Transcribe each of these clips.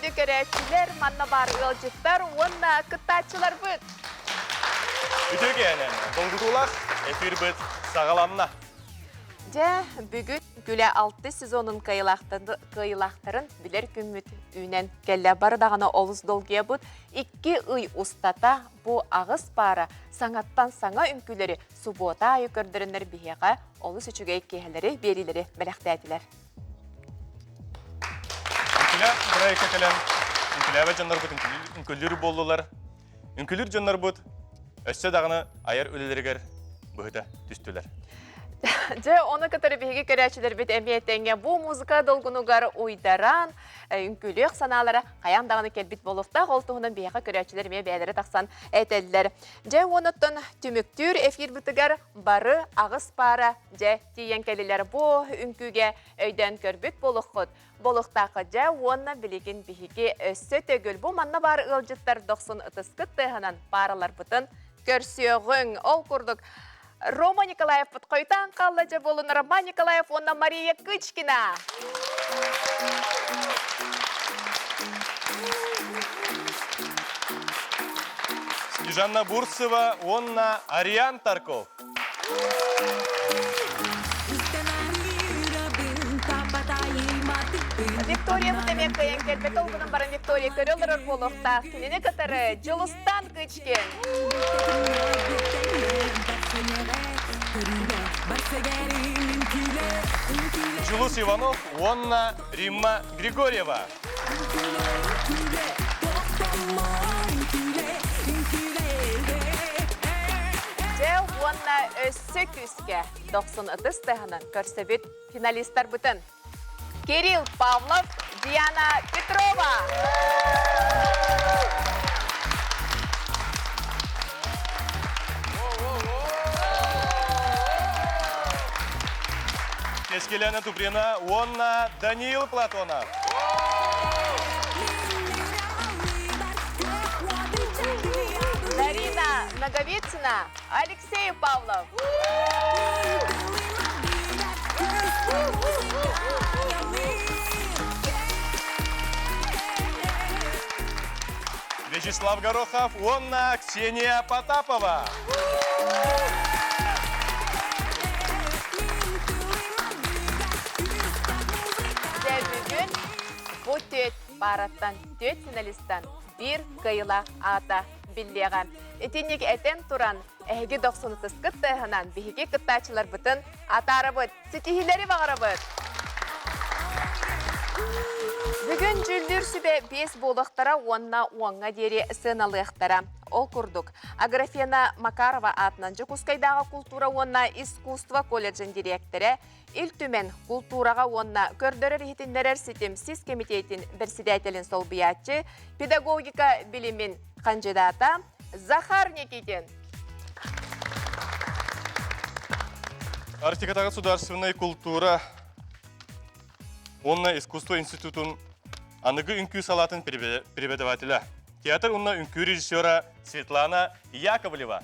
Күндү көрөөччүлэр, манна баар ыалдьыттар уонна кыттааччыларбыт. Үтүө киэһэнэн, долгутуулаах эфирбыт саҕаланна. Дьэ, бүгүн Күлэ алтыс сезонун кыайыылаахтарын билэр күммүт үүнэн кэллэ. Бары даҕаны олус долгуйабыт. Икки ый устата бу аҕыс паара саҥаттан саҥа үҥкүүлэри субуота аайы көрдөрөннөр биһиэхэ олус үчүгэй киэһэлэри, биэриилэри бэлэхтээтилэр. Үҥкүлэ бырайыкка кэлэн үҥкүлээбэт дьоннорбут үҥкүлүүр буоллулар. Үҥкүлүүр дьоннорбут өссө даҕаны айар үлэлэригэр быһыта түстүлэр. Дьэ, ону кытары биһиги көрөөччүлэрбит эмиэ тэҥҥэ бу музыка долгунугар уйдаран, үҥкүүлүөх санаалара хайаан даҕаны кэлбит буолуохтаах. Ол туһунан биһиэхэ көрөөччүлэр эмиэ бэйэлэрэ тахсан этэллэр. Дьэ, уонуттан түмүктүүр эфирбытыгар бары аҕыс паара дьэ тиийэн кэлилэр. Бу үҥкүүгэ өйдөөн көрбүт буолуоххут. Буолуохтаахха дьэ уонна билигин биһиги өссө төгүл бу манна баар ыалдьыттар дохсун ытыскыт тыаһынан паараларбытын көрсүөҕүҥ. Ол курдук Рома Николаевпыт хойутаан хаалла дьэ буолун Роман Николаев уонна Мария Кычкина. Снежанна Бурцева уонна Ариан Тарков. Виктория эмиэ кыайан кэлбэт ол гынан баран Виктория көрө олорор буолуохтаах. Кинини кытары Дьулустан Кычкин. Дьулус Иванов уонна Римма Григорьева. Дьэ уонна өссө күүскэ дохсун ытыс тыаһынан көрсөбүт финалистарбытын. Кирилл Павлов, Диана Петрова. Кэскилэна Туприна уонна Даниил Платонов. Дарина Наговицына, Алексей Павлов. Вячеслав Горохов уонна Ксения Потапова. Дьэ бүгүн бу түөт паараттан, түөт финалистан биир кыайыылаах аата биллиэҕэ. Итинник этэн туран, эһиги дохсунутускут тыаһынан биһиги кыттааччыларбытын атаарабыт, ситиһиилэри баҕарабыт! Бүгүн дьүүллүүр сүбэ биэс буолуохтара уонна уоҥҥа диэри сыаналыахтара. Ол курдук, Аграфена Макарова аатынан Дьокуускайдааҕы култуура уонна искусство колледжын дириэктэрэ, Ил Түмэн култуураҕа уонна көрдөрөр-иһитиннэрэр ситим сис кэмитиэтин бэрсидээтэлин солбуйааччы, педагогика билимин хандьыдаата Захар Никитин. Арктикатааҕы государственнай култуура уонна искусство институтун аныгы үҥкүү салаатын преподавателэ, театр уонна үҥкүү режиссера Светлана Яковлева.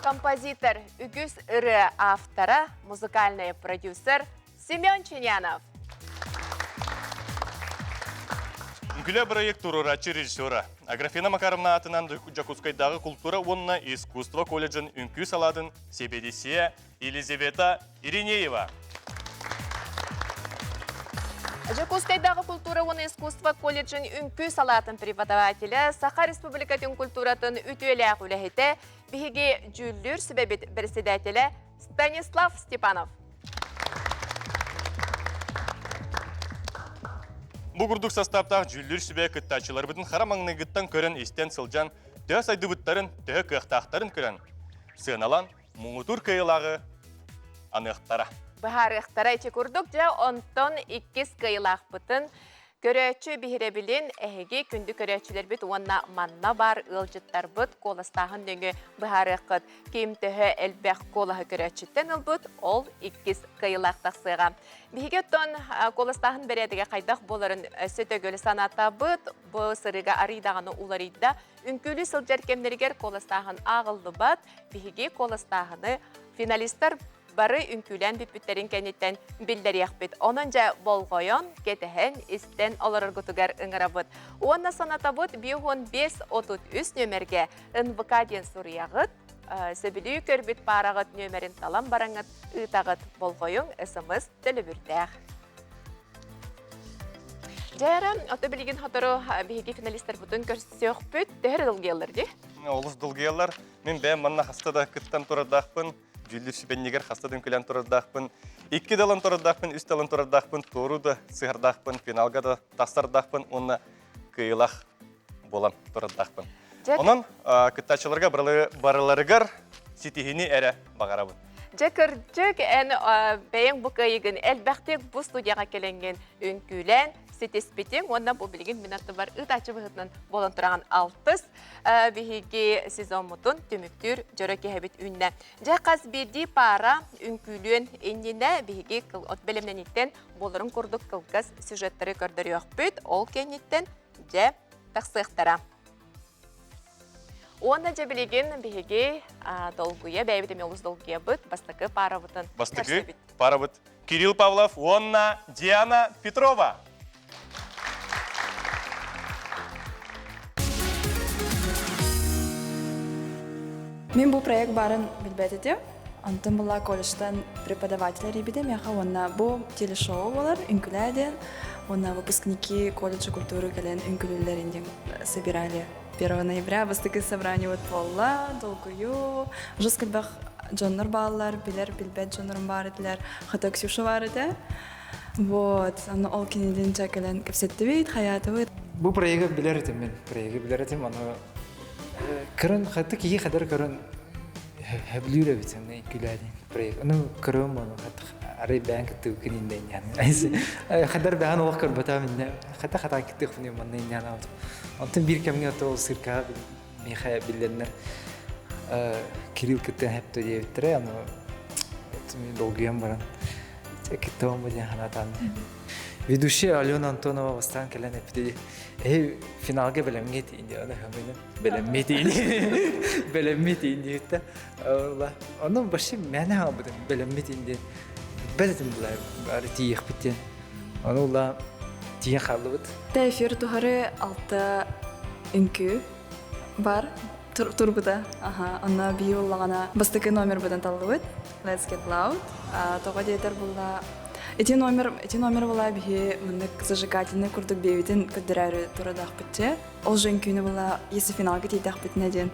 Композитор, үгүс ырыа автора, музыкальный продюсер Семен Чинянов. Үҥкүлэ бырайыак туруорааччы режиссера Аграфена Макаровна аатынан Дьокуускайдааҕы култуура уонна искусство колледжын үҥкүү салаатын сэбиэдиссийэ Елизавета Иринеева. Дьокуускайдааҕы култуура уонна искусство колледжын үҥкүү салаатын преподавателэ, Саха Республикатын культуратын үтүөлээх үлэһитэ, биһиги дьүүллүүр сүбэбит председателэ Станислав Степанов. Бу курдук састааптаах дьүүллүүр сүбэ кыттааччыларбытын хара маҥнайгыттан көрөн истэн сылдьан, төһө сайдыбыттарын, төһө кыахтаахтарын көрөн, сыаналан муҥутуур кыайыылааҕы аныахтара. Быһаарыахтара ити курдук дьэ онтон иккис кыайыылаахпытын көрөөччү биһирэбилин эһиги күндү көрөөччүлэрбит уонна манна баар ыалдьыттарбыт куоластааһын нөҥүө быһаарыаххыт. Ким төһө элбэх куолаһы көрөөччүттэн ылбыт, ол иккис кыайыылаах тахсыаҕа. Биһиги оттон куоластааһын бэрээдэгэ хайдах буоларын өссө төгүл санатабыт. Бу сырыыга арый даҕаны уларыйда. Үҥкүүлүү сылдьар кэмнэригэр куоластааһын ааҕыллыбат. Биһиги куоластааһыны финалистар бары үҥкүүлээн бүппүттэрин кэнниттэн биллэриэхпит. Онон дьэ болҕойон, кэтэһэн, истэн олороргутугар ыҥырабыт. Уонна санатабыт 55 33 нүөмэргэ НВК диэн суруйаҕыт, сөбүлүү көрбүт паараҕыт нүөмэрин талан бараҥҥыт ыытаҕыт. Болҕойуҥ, СМС төлөбүрдээх. Дьэ, ото билигин сотору биһиги финалистарбытын көрсүөхпүт. Төһө долгуйаллар дии? Олус долгуйаллар. Мин бэйэм манна хаста да кыттан турардаахпын. Дьүүллүүр сүбэнньигэр хаста да үҥкүлээн турардаахпын. Икки да ылан турардаахпын, үс да ылан турардаахпын, туору да сыһардаахпын, финалга да тахсардаахпын уонна кыайыылаах буолан турардаахпын. Онон кыттааччыларга барыларыгар ситиһини эрэ баҕарабын. Дьэ кырдьык, эн бэйэҥ бу кыайыгын элбэхтик бу студияҕа кэлэҥҥин үҥкүүлээн ситиспитиҥ уонна бу билигин мин аттыбар ыытааччы быһыытынан буолан тураҕын алтыс биһиги сезоммутун түмүктүүр дьоро киһэбит үүннэ. Дьэ хас биирдии паара үҥкүүлүөн иннинэ биһиги от бэлэмнэнииттэн буоларын курдук кылгас сюжеттары көрдөрүөхпүт. Ол кэнниттэн дьэ тахсыахтара. Уонна дьэ билигин биһиги долгуйа, бэйэбит эмиэ олус долгуйабыт, бастакы паарабытын Бастакы паарабыт Кирилл Павлов уонна Диана Петрова. Мин бу проект барын билбэт этим. Онтон була колледжтан преподаватель эрийбитэ миэхэ уонна бу телешоу буолар үҥкүлээ диэн уонна выпускники колледжа культуры кэлэн үҥкүлүүллэрин диэн собирали 1 ноября бастакы собрание вот буолла долгуйуу жестко элбэх дьоннор бааллар билэр билбэт дьоннорум баар этилэр хата Ксюша баар этэ вот аны ол кинилин ча кэлэн кэпсэттибит хайаатыбыт. Бу проегы билэр этим мин проегы билэр этим аны көрөн хата киһи хадar көрөн хөблүүр эбит аны күлээдин проект аны көрөм ону арай бээн кыттыы кининден яны хадар бээн олох көрбөтөм инне хата хатан кыттык фуни манна инне онтон биир кэмҥэ ото ол сыркаҕа миэхэ билленнэр Кирилл кыттыан хэптэ диэбиттэрэ аны долгуйан баран кыттабын бу диэн санаатаан. Ведущая Алена Антонова бастаан кэлэн эппити эһи финалга бэлэмҥэ тиийди аны хөмүнүн бэлэммит бэлэммит диэбиттэ ону вообще мээнэ хаалбытым бэлэммит диэн билбэт этим бары тиийиэхпит диэн ону ула тиийэн хааллыбыт. Эфир тухары алта үҥкүү бар турбута. Аха, онно бии уллаҕана бастакы номербытын таллыбыт. Let's get loud. Тоҕо диэтэр булла ити номер була биһи мыннык зажигательный курдук бэйбитин көрдөрөөрү турадаахпытчы. Ол же үҥкүүнү була если финалга тиийдэхпитинэ диэн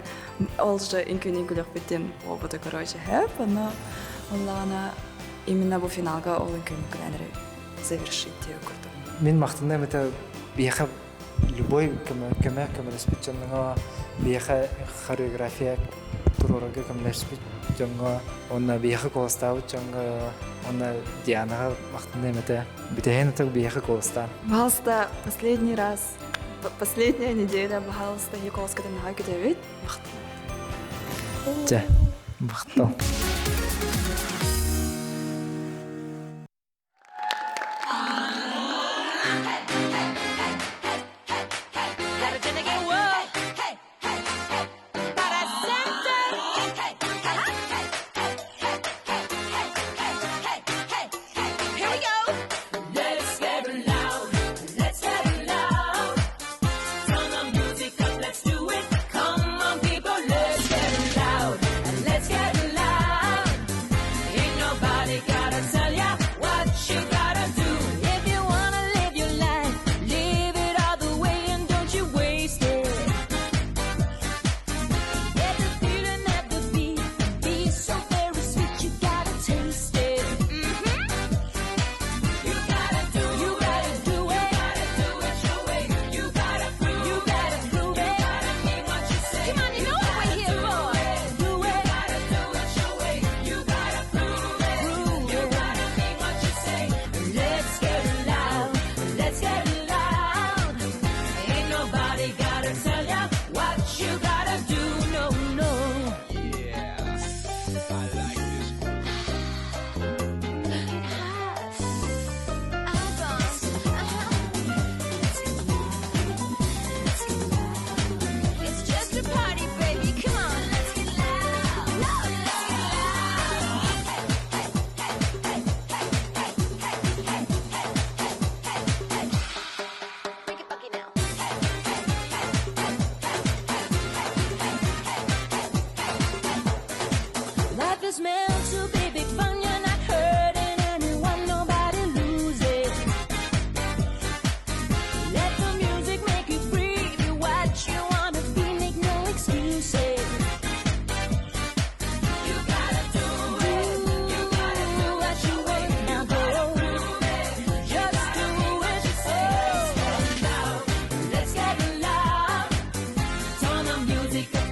ол же үҥкүүнү үҥкүүлүөхпүт диэн буолбута короче хэп. Онно уллаҕана именно бу финалга ол үҥкүүнү үҥкүүлээн завершить диye курдук. Мин махтанным это биэхэ любой көмө көмө көмөлөспүт дьоҥҥо биэхэ хореография туруорарга көмөлөспүт дьоҥҥо уонна биэхэ куоластаабыт дьоҥҥо уонна Дианаҕа махтаныам этэ бүтэһин ытык биэхэ куоластаан. Пожалуйста, последний раз, последняя неделя, пожалуйста, Николаскатын наһаа күтэбит. Чэ, махтал.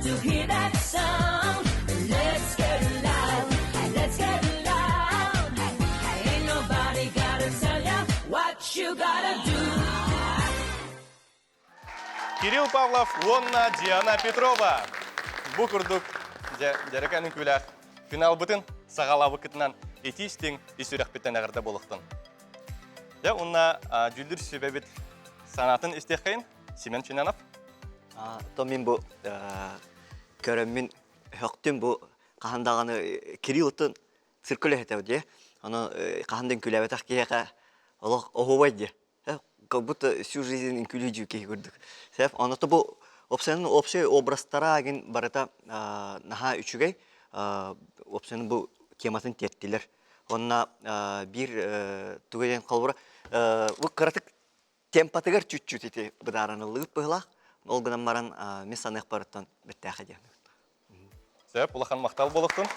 to hear that sound. Let's get loud, let's get loud. Ain't nobody gotta tell ya what you gotta do. Кирилл Павлов уонна Диана Петрова. Бу курдук дьэрэкээн үҥкүүлээх финалбытын саҕалаабыккытынан итии-истиҥ ис сүрэхпиттэн эҕэрдэ буолуохтун. Дьэ, уонна дьүүллүүр сүбэбит санаатын истиэххэйин. Семен Чинанов. То мин бу көрөммүн өһөхтүм бу хаһан даҕаны Кирилл оттон цирк үлэһитэ дии. Ону хаһан да үҥкүүлээбэтэх киһиэхэ олох оһуобай дии. Как будто всю жизнь үҥкүүлүү киһи курдук. Сэп, ону то бу опсайын общий образтара агин барыта наһаа үчүгэй. Опсайын бу тематын тиэртилэр. Онна биир тугу диэн холобура бу кыратык темпатыгар чуть-чуть ити быдаараныллыбыт быһылаах. Ол гынан баран мин саныахпарыттан бэттээхэ диэн. Сөп, улахан махтал буолуохтун.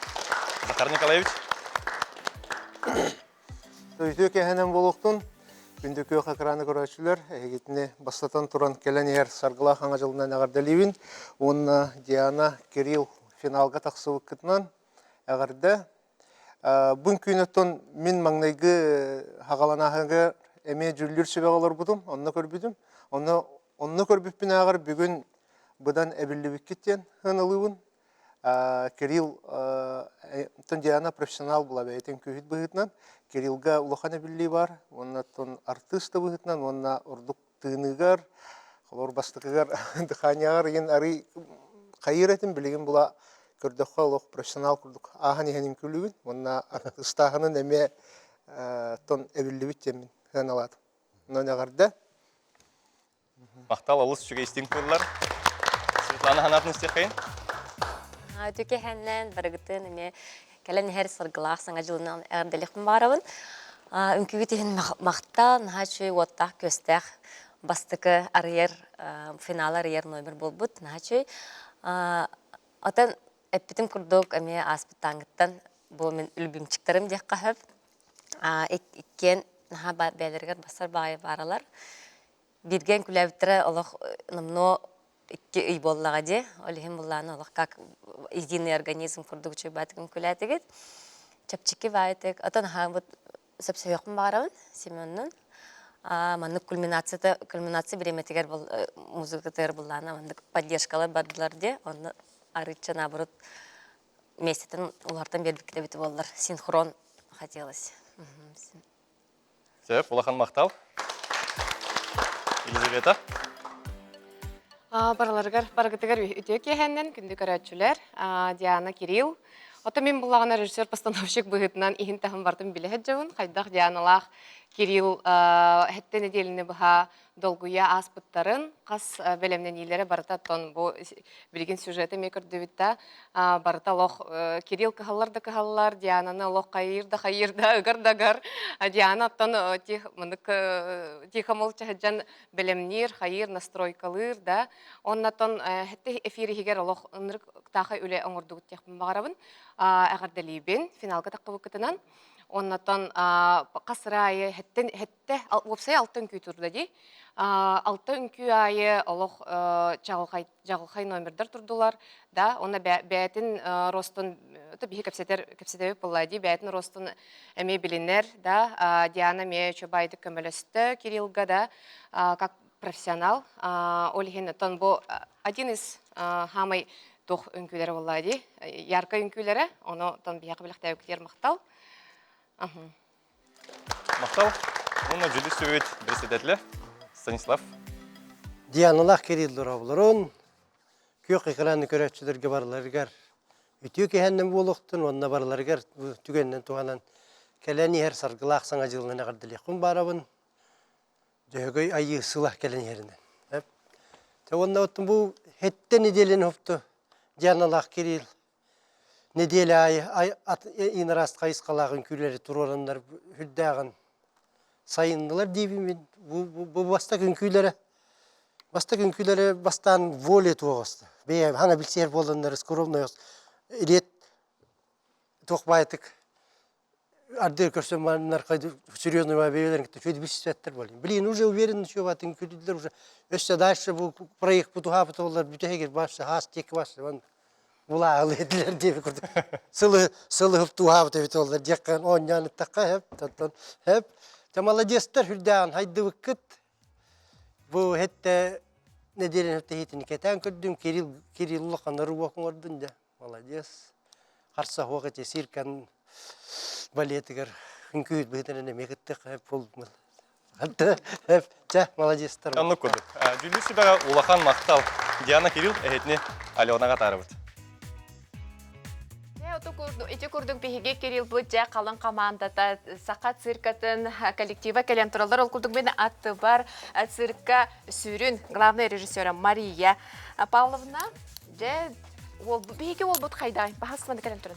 Захар Николаевич. Үтүө кэһэнэн буолуохтун. Күндү күөх экраны көрөөччүлэр, эһигитини бастатан туран кэлэн иһэр саргылаах аҥа дьылынан эҕэрдэлиибин. Уонна Диана, Кирилл финалга тахсыбыккытынан эҕэрдэ. Бу күн оттон мин маҥнайгы хаҕаланааһыгар эмиэ дьүүллүүр сүбэҕэ олорбутум, онно көрбүтүм. Онно онно көрбүппүнээҕэр бүгүн быдан эбиллибиккит диэн сыаналыыбын. Кирилл оттон Диана профессионал була бэйэтин күүһүт быһыытынан Кириллга улахан эбиллии бар уонна оттон артыыс да быһыытынан уонна ордук тыыныгар холобур бастакыгар дыханияҕар игин арый хайыыр этим билигин була көрдөххө олох профессионал курдук ааһан иһэн үҥкүүлүүбүн уонна артыыстааһынын эмиэ оттон эбиллибит диэммин сыаналаатым. Онон эҕэрдэ. Махтал олус үчүгэй истиҥ тыллар. Светлана санаатын истиэххэйин. Түкэһэннэн барыгытын эмиэ кэлэн иһэр саргылаах саҥа дьылынан эҕэрдэлиэхпин баҕарабын. Үҥкүүгүт иһин махтал, наһаа үчүгэй уоттаах-күөстээх бастакы арыйар, финал арыйар номер буолбут, наһаа үчүгэй. Отон эппитим курдук эмиэ ааспыттааҥҥыттан бу мин любимчиктарым диэххэ сөп. Иккиэн наһаа бэйэлэригэр бассар баайы бааралар. Бииргэ үҥкүүлээбиттэрэ олох номнуо икки ый буоллаҕа дии. Ол иһин буллааны олох как единый организм курдук үчүгэй үҥкүүлээтигит. Чэпчэки баайытык. Отон аһаабыт сөпсөһүөхпүн баҕарабын Семеннун. Маннык кульминацията кульминация бириэмэтигэр музыкатыгар буллаана маннык поддержкалар бардылар дии. Онно арыычча наоборот миэстэтин улартан биэрбиккит эбит буоллар синхрон хотелось. Сөп, улахан махтал. Елизавета. Барыларыгар, барыгытыгар үтүө киэһэннэн күндү көрөөччүлэр. Диана Кирилл. Ото мин буллаҕына режиссер-постановщик быһыытынан иһин таһын бартын билэ сылдьабын. Хайдах Дианалаах Кирилл хэттэ нэдиэлэни быһа долгуйа ааспыттарын, хас бэлэмнэниилэрэ барыта оттон бу билигин сюжеты эмиэ көрдүбүт да, барыта олох Кирилл кыһаллар да кыһаллар, Диананы олох хайыыр да хайыыр да, ыгар да ыгар. Диана оттон мынык тихо молча сылдьан бэлэмниир, хайыыр, настройкалыыр да. Оннотон эфир иһигэр олох ынырык таахай үлэ оҥордугут диэхпин баҕарабын. Эҕэрдэлиибин финалга таххыбыккытынан. Оннотон хас аайы хэттэн хэттэ уопсай алта үҥкүү турда дии. Алта үҥкүү аайы олох чаҕылхай чаҕылхай номердар турдулар да уонна бэйэтин ростун биһи кэпсэтэр кэпсэтэбит буолла дии бэйэтин ростун эмиэ билинэр да Диана эмиэ үчүгэйдик көмөлөстө Кириллга да как профессионал ол иһин оттон бу один из хаамай туох үҥкүүлэрэ буолла дии яркай үҥкүүлэрэ ону оттон биһиэхэ билэхтээбиккитигэр махтал Махтал. Уонна дьүүллүүр сүбэбит председателэ Станислав. Дианалаах Кирилл дорооболорун, күөх экраны көрөөччүлэргэ барыларыгар үтүө киһэннэн буолуохтун уонна барыларыгар түгэнинэн туһанан кэлэн иһэр саргылаах саҥа дьылынан эҕэрдэлиэхпин баарабын. Дьөһөгөй айыы сыла кэлэн иһэринэн. Тэ уонна оттон бу хэттэ неделяны хопту Дианалаах Кирилл Нэдиэлэ аайы инараас хайысхалаах үҥкүүлэри туруораннар үрдээҕин сайыннылар диибин мин. Бу бастакы үҥкүүлэрэ бастакы үҥкүүлэрэ бастаан воля туоҕаста. Бэйэ хаҥа билсиһэр буоланнар скромный илиэт туох баайтык. Ардыгар көрсөн бараннар серьезный бэйэлэрин кытта үчүгэй билсибэттэр буолла. Блин, уже уверен чуобатын күлдүлэр уже өссө дальше бу проект бутуһаабыта боллар бүтэһигэр барса хаас диэки барса вон булааҕылы этилэр диэби курдук сылы сылыһып тууһаабыт эбит оллар диэххэ оонньоон ыттахха хэп тантан хэп Те молодецтар хүрдээҕин хайдыбыккыт бу хетте нэдиэлэн тэһитин кэтээн көрдүм Кирилл Кирилл улахан руок оҥордун дьэ Молодец. Харса суох ити циркан балетыгар үҥкүүт быһыытынан эмиэ кыттыах буолбут. Чэ, молодецтар. Оннук курдук. Дьүүллүүр сүбэҕэ улахан махтал. Диана Кирилл эһэтини Аленаҕа атаарабыт. Ити курдук биһиги Кириллбыт дьэ халыҥ хамаандата саха циркатын коллектива кэлэн тураллар. Ол курдук мин аттыбар цирка сүрүн главный режиссера Мария Павловна Дьэ, уолбут, биһиги уолбут хайдаай, баһас маны кэлэн туран.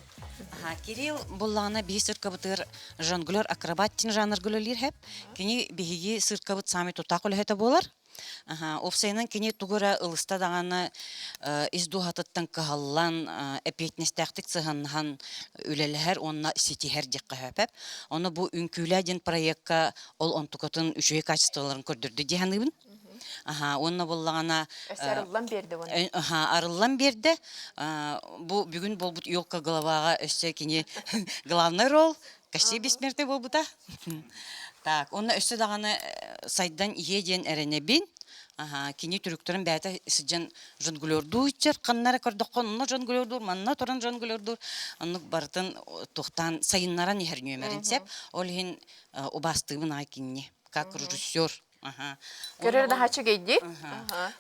Кирилл буллаҕына биһи циркабытыгар жонглер акробат дин жанрга үлэлиир хэп. Кини биһиги циркабыт саамай тутаах үлэһитэ буолар. Уопсайынан кини тугу эрэ ылыста даҕаны ис дууһатыттан кыһаллан, эппиэтинэстээхтик сыһыаннаһан үлэлэһэр уонна ситиһэр диэххэ сөп. Ону бу Үҥкүүлээ диэн проекка ол онтукатын үчүгэй качестволарын көрдөрдө дии саныыбын. Аха, уонна буоллаҕына Өссө арыллан биэрдэ уонна. Аха, арыллан биэрдэ. Бу бүгүн буолбут елка главаҕа өссө кини главный роль Кощей бессмертный буолбута. Так, уонна өссө даҕаны сайдан иһиэ диэн эрэнэбин. Аха, кини түрүктэрин бэйэтэ сылдьан жонглердуу иччэр, ханна эрэ көрдөххө онно жонглердуур, манна туран жонглердуур. Оннук барытын туохтаан сайыннаран иһэр нүөмэрин сеп. Ол иһин убаастыыбын аҕай кинини, как режиссер. Көрөр наһаа үчүгэй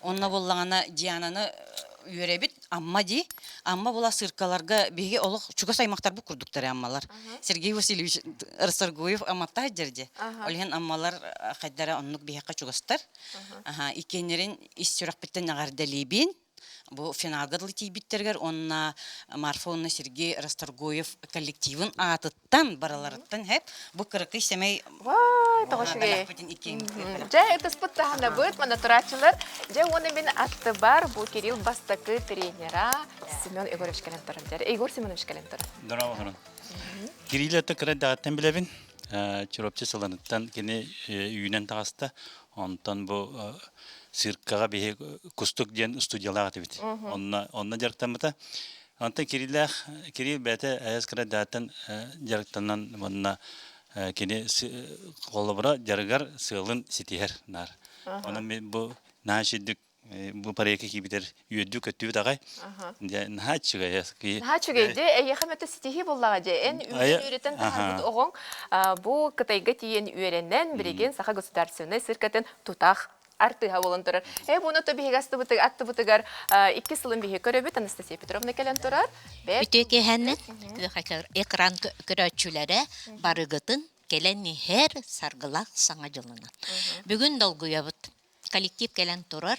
Онно буллаҕына Диананы үөрэбит Амма дии. Амма була сыркаларга биһиги олох чугас аймахтарбыт курдуктар Аммалар. Сергей Васильевич Расторгуев Амматтаах дьэрди. Ол иһин Аммалар хайдара оннук биһиэхэ чугастар. Иккиэннэрин ис сүрэхпиттэн эҕэрдэлиибин. Бу финалга дылы тиийбиттэригэр уонна Марфа уонна Сергей Расторгуев коллективын аатыттан барыларыттан хэп бу кыракый сэмэй Вай, тоҕо үчүгэй. Дьэ, ытыспыт таһынабыт, мана турааччылар. Дьэ, уонна мин аттыбар бу Кирилл бастакы тренера Семен Егорович кэлэн турар. Егор Семенович кэлэн турар. Здорово, Кирилл это кыра даҕаттан билэбин. Чурапчы сыланыттан кини үүнэн таҕыста. Онтон бу циркаҕа биһи Кустук диэн студиялаах этибит. Онно онно дьарыктаммыта. Онтон Кириллээх Кирилл бэйэтэ АЭС кыра дьарыктанан уонна кини холобура дьарыгар сыалын ситиһэр наар. Онон бу наһаа үчүгдүк бу проекка киирбитэр үөрдүү көттүбүт аҕай. Дьэ наһаа үчүгэй. Наһаа үчүгэй дьэ эйиэхэ мөтө ситиһии буоллаҕа дьэ эн үөрэтэн таһаарбыт оҕоҥ бу Кытайга тиийэн үөрэнэн билигин Саха государственнай циркатын тутах артыыһа буолан турар. Э буну то биһиги астыбытыгар икки сылын биһиги көрөбүт Анастасия Петровна кэлэн турар. Үтүө киэһэннэн экран көрөөччүлэрэ барыгытын кэлэн иһэр саргылаах саҥа дьылынан. Бүгүн долгуйабыт. Коллектив кэлэн турар.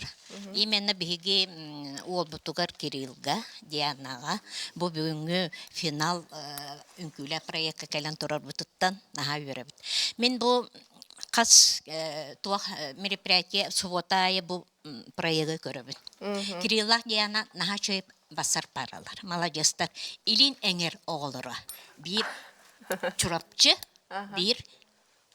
Именно биһиги уолбутугар Кириллга, Дианаҕа бу бүгүҥҥү финал үҥкүүлээх проекка кэлэн турарбытыттан наһаа үөрэбит. Мин бу хас туох мероприятие суббота аайы бу проегы көрөбүн. Кириллах Диана наһаа үчүгэй бассар паралар, маладьыастар. Илин эҥэр оҕолоро. Биир Чурапчы, биир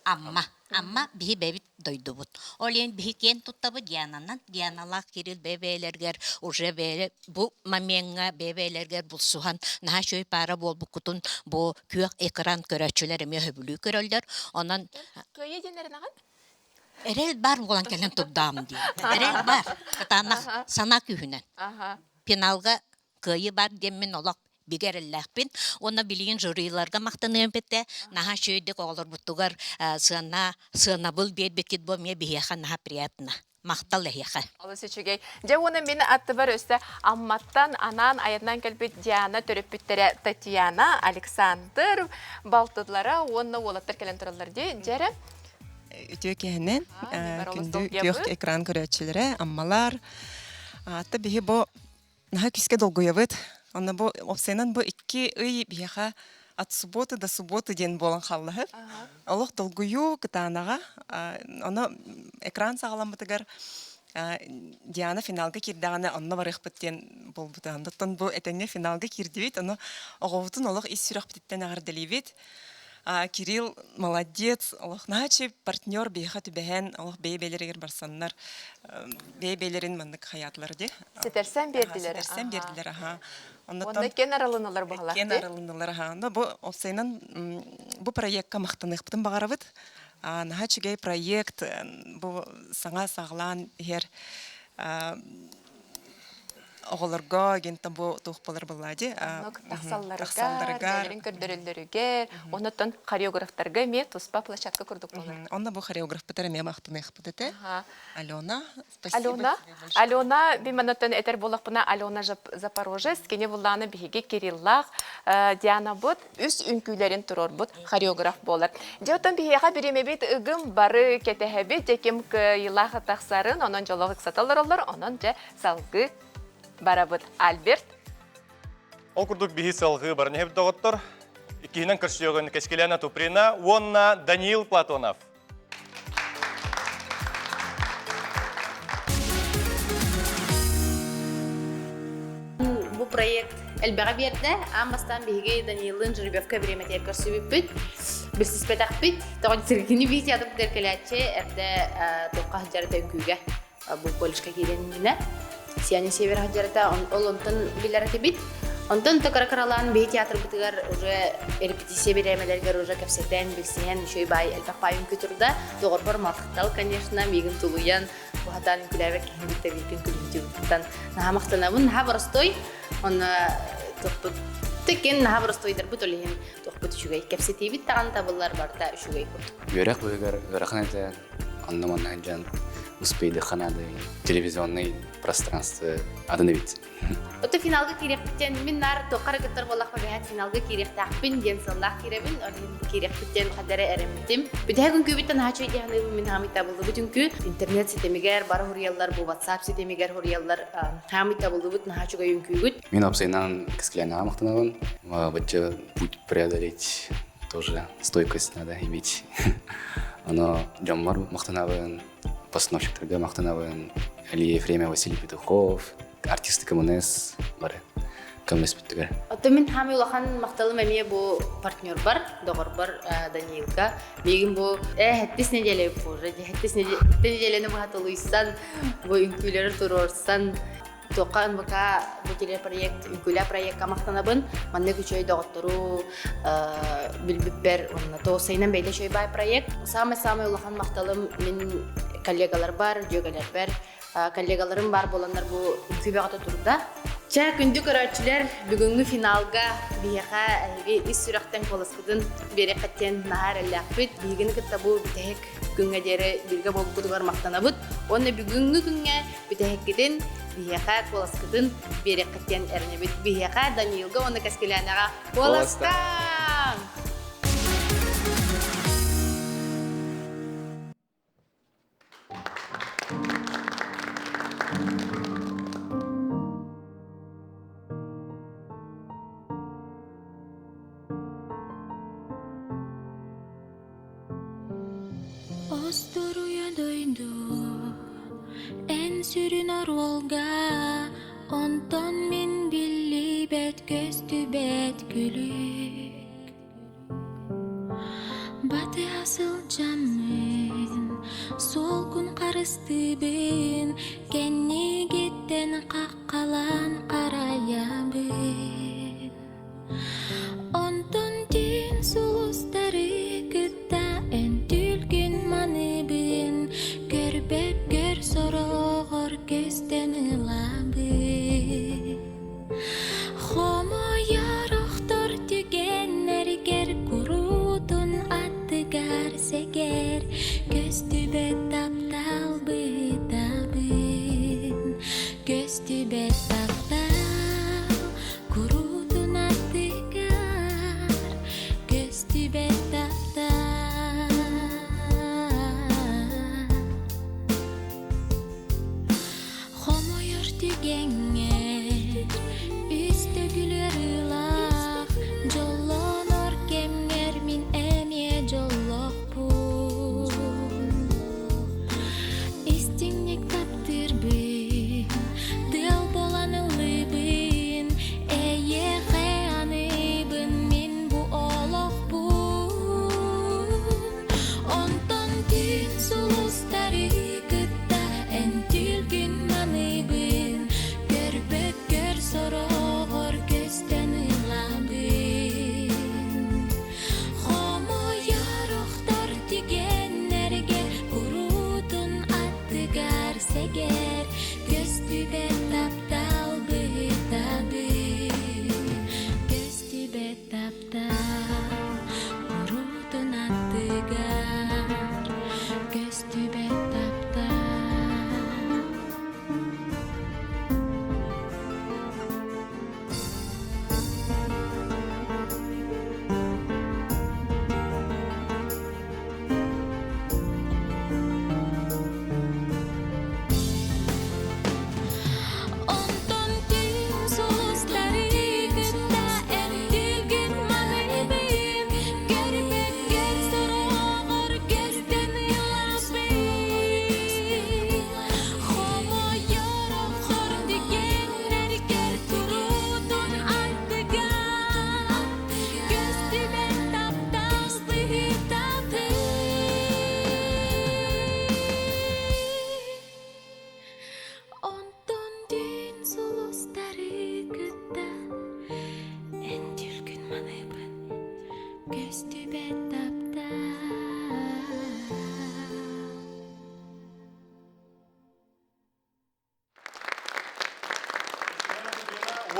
Амма. Амма биһи бэбит дойдубут. Ол иһин биһи киэн туттабыт Диананан. Дианалаах Кирилл бэйэ-бэйэлэригэр уже бэйэ бу момеҥҥа бэйэ-бэйэлэригэр булсуһан наһаа үчүгэй паара буолбуккутун бу күөх экран көрөөччүлэр эмиэ сөбүлүү көрөллөр. Онон Кыайыы диэн эрэнаҕын? Эрэл бар буолан кэлэн турдаам диэн. Эрэл бар. Кытаанах санаа күүһүнэн. Финалга кыайыы бар диэммин олох бигэ эрэллээхпин. Уонна билигин жюриларга махтаныам этэ. Наһаа үчүгэйдик оҕолорбутугар сыана сыанабыл биэрбиккит бу эмиэ биһиэхэ наһаа приятно. Махтал эһиэхэ. Олус үчүгэй. Дьэ уонна мин аттыбар өссө Амматтан анаан айаннаан кэлбит Диана төрөппүттэрэ Татьяна, Александр балтылара уонна уолаттар кэлэн тураллар дии. Дьэрэ. Үтүө киһинэн күндү күөх экран көрөөччүлэрэ, аммалар. Атта биһи бу Наһаа күүскэ долгуйабыт. Онно бу уопсайынан бу икки ый биһиэхэ от субботы до субботы диэн буолан хааллаһыт. Олох долгуйуу кытаанаҕа. Ону экран саҕаламмытыгар Диана финалга киирдэҕинэ онно барыахпыт диэн буолбута. Оттон бу этэҥҥэ финалга киирдибит. Ону оҕобутун олох ис сүрэхпититтэн эҕэрдэлиибит. Кирилл молодец, олох наачы партнер биһиэхэ түбэһэн, олох бэйэ-бэйэлэригэр барсаннар, бэйэ-бэйэлэрин маннык хайаатылар дии. Ситэрсэн биэрдилэр. Ситэрсэн биэрдилэр, аха. Онно кен арылынылар баһылар. Кен арылынылар, аха. Но бу осайынан бу проектка махтаныахпытын баҕарабыт. Наһаа үчүгэй проект, бу саҥа саҕалаан иһэр оҕолорго гентэн бу туох болар буллади тахсалларыгар, бэйэлэрин көрдөрөллөрүгэр, оннуттан хореографтарга эмиэ туспа площадка курдук болар. Онно бу хореографпытар эмиэ махтаныахпыт этэ. Алена, спасибо Алена, Алена, би манаттан этэр буоллахпына Алена Запорожец, кини буллааны биһиги Кириллаах Дианабыт үс үҥкүүлэрин туруорбут хореограф буолар. Дьэ оттон биһиэхэ бириэмэбит ыгым бары кэтэһэбит, дьэ ким кыайыылаах тахсарын, онон дьолоох ыксата олороллор, онон дьэ салгыы барабыт. Альберт? Ол курдук биһи салгыы баран иһэбит доҕоттор. Иккиһинэн көрсүөҕүн Кэскилээнэ Туприна уонна Даниил Платонов. Бу проект элбэҕи биэрдэ. Аан бастаан биһиги Данииллыын жеребьевка бириэмэтигэр көрсүбүппүт. Билсиспэтэхпит. Тоҕо кини биир театр кэлээччи эрдэ туохха сылдьарыта үҥкүүгэ бу колледжка киирэн иннинэ Сияние Севера сылдьарыта ол онтон билэр этибит. Онтон то кыра-кыралаан биһи театрбытыгар уже репетиция бириэмэлэригэр уже кэпсэтэн, билсиһэн үчүгэй баай элбэх баай үҥкүү турда. Доҕорбор махтал, конечно, миигин тулуйан, уһатаан үҥкүүлээбэт киһини кытта бииргин күлүмтүбүттэн наһаа махтанабын. Наһаа боростой. Онно тохпут тикин наһаа боростойдарбыт ол иһин тохпут үчүгэй. Кэпсэтиибит даҕаны табыллар барыта үчүгэй курдук. Үөрэх быһыгар ыарахан этэ. Онно манна сылдьан успейдыхха наада телевизионный пространство атын эбит. Ото финалга киириэхпиттэн мин наар туохха эрэ кыттар буоллахпа бэһэт финалга киириэхтээхпин диэн сыаллаах киирэбин. Ол иһин киириэхпиттэн хадара эрэммитим. Бүтэһик үҥкүүбүттэн наһаа үчүгэй диэханыбын мин хаамый табыллыбыт үҥкүү. Интернет ситимигэр бары хуруйаллар, бу WhatsApp ситимигэр хуруйаллар хаамый табыллыбыт наһаа үчүгэй үҥкүүгүт. Мин уопсайынан Кэскилээнэҕэ махтанабын. Бачча путь преодолеть тоже стойкость надо иметь. Оно дьоммор махтанабын, постановщиктарга махтанабын. Али Ефремов, Василий Петухов, артисты КМНС бары көмөлөспүттүгэр. Оттон мин хаамый улахан махталым эмиэ бу партнербар, доҕорбор Даниилга. Миигин бу хэттис неделя уже хэттис неделяны быһа толуйсан, бу үҥкүүлэри туруорсан, туохха НВК бу телепроект үҥкүүлээ проекка махтанабын. Маннык үчүгэй доҕоттору билбиппэр уонна тоосайынан бэйдэ үчүгэй баай проект. Самый-самый улахан махталым мин коллегаларбар, дьүөгэлэрбэр, коллегаларым баар буоланнар бу үҥкүү бөҕөтө турда. Чэ, күндү көрөөччүлэр, бүгүҥҥү финалга биһиэхэ эһиги ис сүрэхтэн куоласкытын биэриэххиттэн наһаа эрэллээхпит. Биһигини кытта бу бүтэһик күҥҥэ диэри бииргэ буолбуккутугар махтанабыт. Уонна бүгүҥҥү күҥҥэ бүтэһиккитин биһиэхэ куоласкытын биэриэххиттэн эрэнэбит. Биһиэхэ Даниилга уонна Кэскилээнэҕэ куоластааҥ! Остуруйа дойду эн сүрүн оруолга онтон мин биллибэт көстүбэт күлүк Батыһа сылдьаммын, суолгун харыстыыбын, кэннигиттэн хаххалаан харайабын. Онтон түүн сулустары кытта эн түлкүн маныыбын, көрбөккөр сороҕор көстөн ылабын. Хомойор охтор түгэннэргэр куруутун аттыгар сэгэр көстүбэт таптал быытабын, көстүбэт.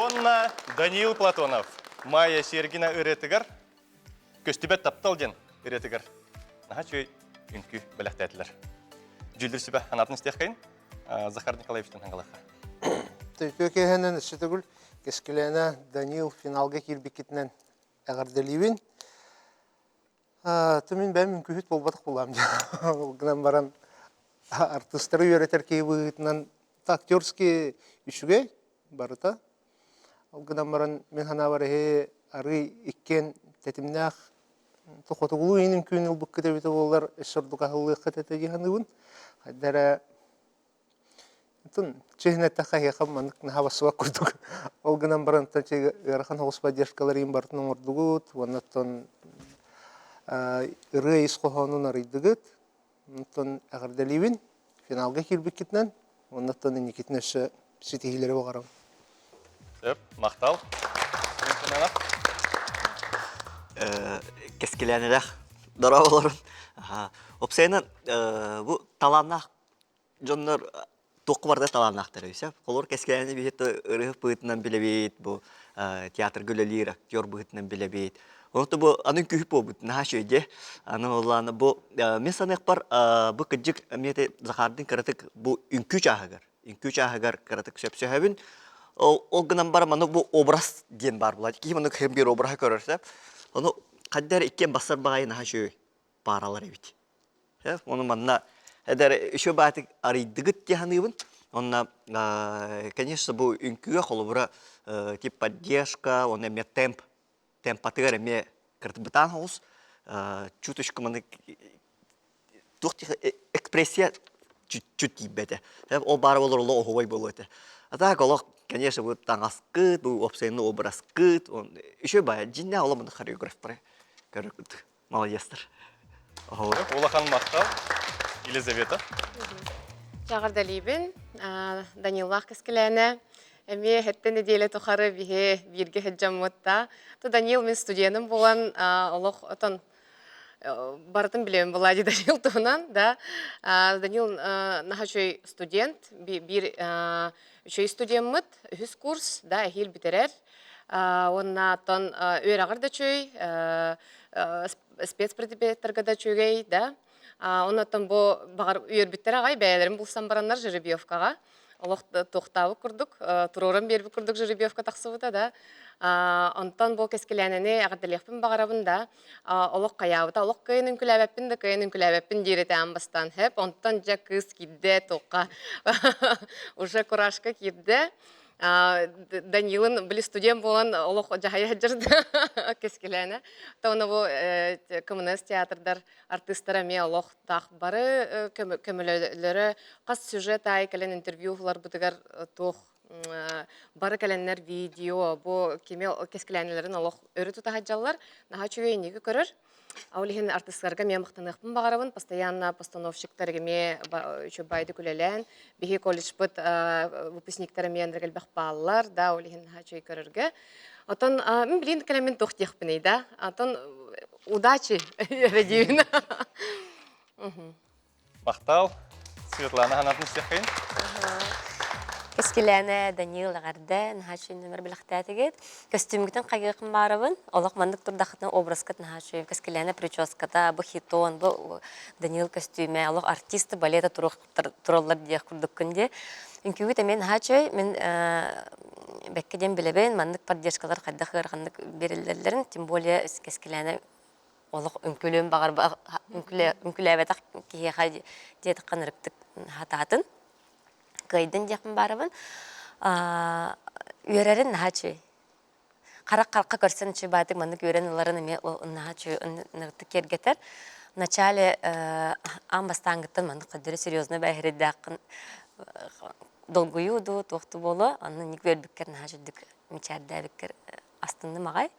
Уонна Даниил Платонов Майя Сергина ырыатыгар Көстүбэт таптал диэн ырыатыгар наһаа үчүгэй үҥкүү бэлэхтээтилэр. Дьүүллүүр сүбэ анаатын истиэххэйин. Захар Николаевичтан хаҥалыахха. Үтүө киэһэнэн өссө төгүл Кэскилээнэ Даниил финалга киирбиккитинэн эҕэрдэлиибин. Мин бэйэм үҥкүүһүт буолбатах буолаам дии. Ол гынан баран артыыстары үөрэтэр киһи быһыытынан актерский үчүгэй барыта. Ол гынан баран мин санаабар эһи арыый иккиэн тэтимнээх хотугулуу иһин үҥкүүнү ылбыккыт эбитэ буоллар өссө ордук аһыллыаххыт этэ дии саныыбын. Хайда эрэ Оттон чиэһинэ эттэххэ эһиэхэ маннык наһаа бассыбат курдук. Ол гынан баран оттон ыарахан соҕус поддержкалар иһин барытын оҥордугут уонна оттон ырыа ис хоһоонун арыйдыгыт. Оттон эҕэрдэлиибин финалга киирбиккитинэн уонна оттон инникитин өссө ситиһиилэри баҕарабын. Сөп, махтал. Кэскилээнэлээх дорооболорун. Опсайынан бу талааннаах дьоннор туохха барда талааннаахтар өйсө. Холор кэскилээни биһит ырыһык быһыытынан билэбит, бу театрга үлэлиир актер быһыытынан билэбит. Онто бу аны күһүп буолбут наһаа үчүгэй Аны оллаана бу мин саныахпар бу кыдьык эмиэ Захардын кыратык бу үҥкүү чааһыгар, үҥкүү чааһыгар кыратык сөпсөһөбүн. Ол гынан баран маны бу образ диэн баар буолар. Киһи маны кыһын биир обраһы көрөрсө. Ону хайдар иккиэн бассар баҕайы наһаа үчүгэй пааралар эбит. Ону манна эдэр үчүгэй баатык арыйдыгыт дии саныыбын. Онно, конечно, бу үҥкүүгэ холобура тип поддержка, уонна эмиэ темп, темпатыгар эмиэ кыртыбытаан соҕус чуточку маны туох экспрессия чуть-чуть тиийбэтэ. Ол баара буолар олох оһуобай буолуо этэ. А так олох, конечно, бу таҥаскыт, бу уопсайынан образкыт, еще баа дьиннээх олох маны хореографтары көрөр Молодецтар. Улахан махтал. Елизавета. Чаҕардалиибин Даниллаах Кэскилээнэ эмиэ хэттэ нэдиэлэ тухары биһи бииргэ сылдьаммыт да. То Данил мин студеным буолан олох отон барытын билэбин буолаа Данил туһунан да. Данил наһаа үчүгэй студент, биир үчүгэй студеммыт, үһүс курс да эһиил бүтэрэр. Уонна оттон үөрэҕэр да үчүгэй, спецпредметтергэ да үчүгэй да. Оннуттан бу баҕар үөрбүттэр аҕай бэйэлэрин булсан бараннар жеребьевкаҕа олох туохтаабыт курдук, туруоран биэрбит курдук жеребьевка тахсыбыта да. Онтон бу кэскилээнэни эҕэрдэлиэхпин баҕарабын да, олох хайаабыта, олох кыайан үҥкүлээбэппин да, кыайан үҥкүлээбэппин диир этэ аан бастаан хэп. Онтон дьэ кыыс киирдэ туохха уже куражка киирдэ. Данилын били студент буолан олох дьаһайа сылдьар кэскилээнэ. Тоҕуна бу КМНС театрдар артыыстара эмиэ олох таах бары көмөлөлөрө хас сюжет аайы кэлэн интервью ыларбытыгар туох бары кэлэннэр видео бу кими кэскилээнэлэрин олох өрө тута сылдьаллар. Наһаа үчүгэй инниги көрөр. Ол иһин артыыстарга эмиэ махтаныахпын баҕарабын. Постоянно постановщиктар эмиэ үчүгэйдик үлэлээн, биһи колледжпыт выпускниктара эмиэ элбэх бааллар, да, ол иһин наһаа үчүгэй көрөргө. Отон мин билигин кэлэммин туох диэхпиний да? Отон удачи эрэ диибин. Махтал. Светлана санаатын истиэххин. Кэскилээнэ Даниил эҕэрдэ, наһаа үчүгэй номер бэлэхтээтигит. Көстүүмгүтүн хайгыахым баарабын. Олох маннык турдаххытына образкыт наһаа үчүгэй. Кэскилээнэ прическата, бу хитон, бу Даниил көстүүмэ, олох артисты балета тураллар диэх курдуккун дии. Үҥкүүгүт эмиэ наһаа үчүгэй. Мин бэккэ диэн билэбин, маннык поддержкалар хайдах ыараханнык биэриллэллэрин, тем более Кэскилээнэ олох үҥкүлүөн баҕарба үҥкүлээбэтэх киһиэхэ диэтэххэ ынырыктык хатаатын кыайдын диэхпин баарабын үөрэрин наһаа үчүгэй харах харахха көрсөн үчүгэй баатык маннык үөрэн ыларын эмиэ наһаа үчүгэй ынырыктык киэргэтэр вначале аан бастааҥҥыттан маннык хаддары серьезно бээһирийдээххин долгуйуу дуу туох дуу буолуо онно инник үөрбүккэр наһаа үчүгдүк мичээрдээбиккэр астынным аҕай.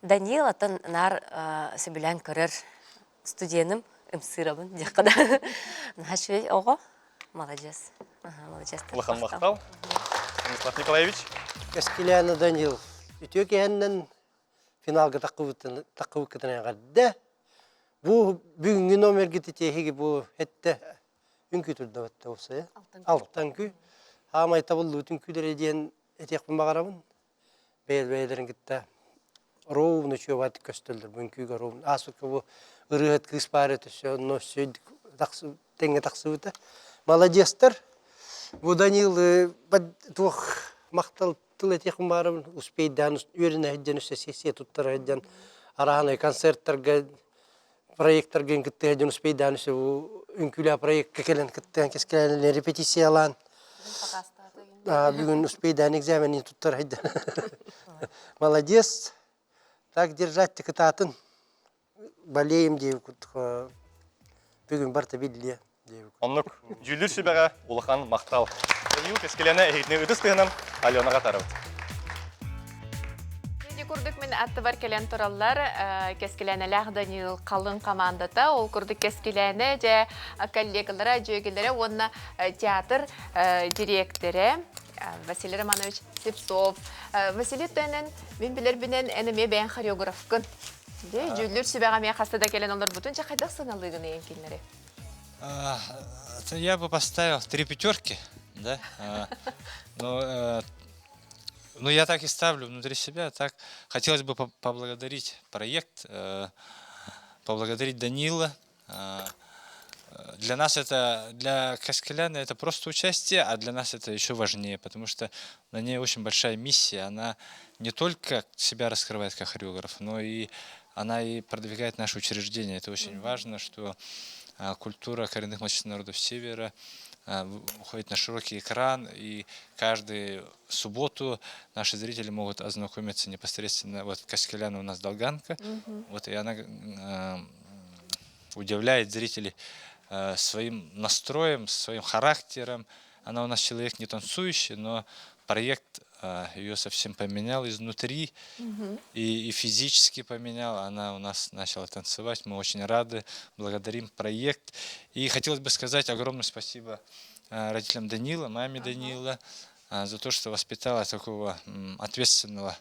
Даниил атын наар сөбүлээн көрөр студеным ымсыырабын диэххэ да. Наһаа үчүгэй оҕо. Молодец. Молодец. Улахан махтал. Станислав Николаевич. Кэскилээнэ Даниил үтүө киһиннэн финалга таххыбыккытын эҕэрдэ. Бу бүгүҥҥү номергит итиэһиги бу эттэ үҥкүү турдабатта уопсайа. Алтан үҥкүү. Хаамай табыллыбыт үҥкүүлэрэ диэн этиэхпин баҕарабын. Бэйэ-бэйэлэрин кытта ровно үчүгэйдик көстөллөр бу үҥкүүгэ ровно. Ааспыкка бу ырыаһыт кыыс баар этэ өссө онно өссө тэҥҥэ тахсыбыта. Маладьыастар. Бу Данил туох махтал тыл этиэхпин баарабын успейдаан үөрэнэ сылдьан өссө сессия туттара сылдьан арааһынай концерттарга проекттарга кыттыһа дьон успейдаан өссө бу үҥкүүлээх проектка кэлэн кыттыһан кэскилээн репетициялаан бүгүн успейдаан экзаменин туттара сылдьан молодец так держать кытаатын болеем диэбит курдук бүгүн барыта биллиэ диэбит Оннук дьүүллүүр сүбэҕэ улахан махтал. Даниил Кэскилэнэ эһигитини ытыс тыһынан Аленаҕа тарабыт. Ити курдук мин аттыбар кэлэн тураллар Кэскилээнэлээх Даниил халыҥ командата. Ол курдук Кэскилээнэ дьэ коллегалара, дьүөгэлэрэ уонна театр дириэктэрэ Василий Романович Слепцов. Василий Төнөн мин билэрбинэн эн эмиэ бэйэҥ хореографкын. Дьэ, дьүүллүүр сүбэҕэ эмиэ хаста да кэлэн олорбутун, дьэ хайдах сыаналыыгын ыйан кинилэри? Я бы поставил три пятерки, да. Но, ну, я так и ставлю внутри себя. Так хотелось бы поблагодарить проект, поблагодарить Данила. Для нас это, для Каскеляна это просто участие, а для нас это еще важнее, потому что на ней очень большая миссия. Она не только себя раскрывает как хореограф, но и она и продвигает наше учреждение. Это очень важно, что культура коренных малочисленных народов Севера уходит на широкий экран, и каждую субботу наши зрители могут ознакомиться непосредственно. Вот Каскеляна у нас Долганка, вот и она удивляет зрителей своим настроем, своим характером. Она у нас человек не танцующий, но проект ее совсем поменял изнутри и физически поменял. Она у нас начала танцевать. Мы очень рады, благодарим проект. И хотелось бы сказать огромное спасибо родителям Данила, маме Данила, за то, что воспитала такого ответственного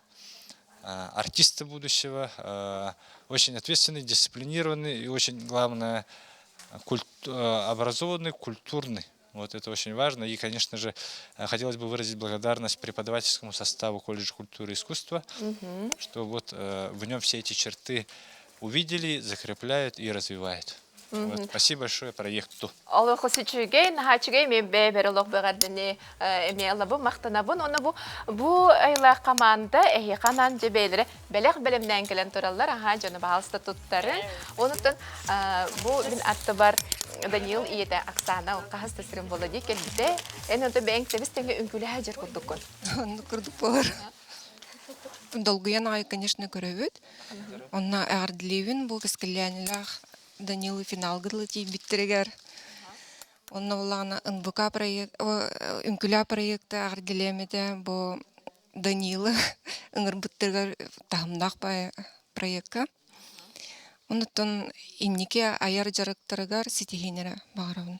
артиста будущего. Очень ответственный, дисциплинированный и очень, главное, образованный, культурный. Вот это очень важно. И, конечно же, хотелось бы выразить благодарность преподавательскому составу колледжа культуры и искусства, что вот в нем все эти черты увидели, закрепляют и развивают. Вот, спасибо большое проекту. Олох үчүгэй, наһаа үчүгэй мен бэйбэр олох бэҕэрдэни эмиэ ылабын, махтанабын. Уонна бу бу айлаах команда эһиэхэ анаан дьэ бэйэлэрэ бэлэх бэлэмнээн кэлэн тураллар. Аһаа дьону баһаалыста туттарын. Онуттан бу мин аттыбар Даниил ийэтэ Оксана хаһыс да сирин буолла дии кэлбитэ. Эн онто бэйэҥ тэбис тэҥҥэ үҥкүүлэһэ дьэр курдуккун. Оннук курдук буолар. Долгуйан аҕай, конечно, көрөбүт. Онно эҕэрдэлиибин бу кэскиллээнилээх Данилы финалга дылы тиийбиттэригэр. Онно буллаҕына НВК проект, үҥкүлээ проекта эҕэрдэлиэм этэ бу Данилы ыҥырбыттарыгар таһымнаах проекка. Онуттан инники айар дьарыктарыгар ситиһиинэрэ баҕарабын.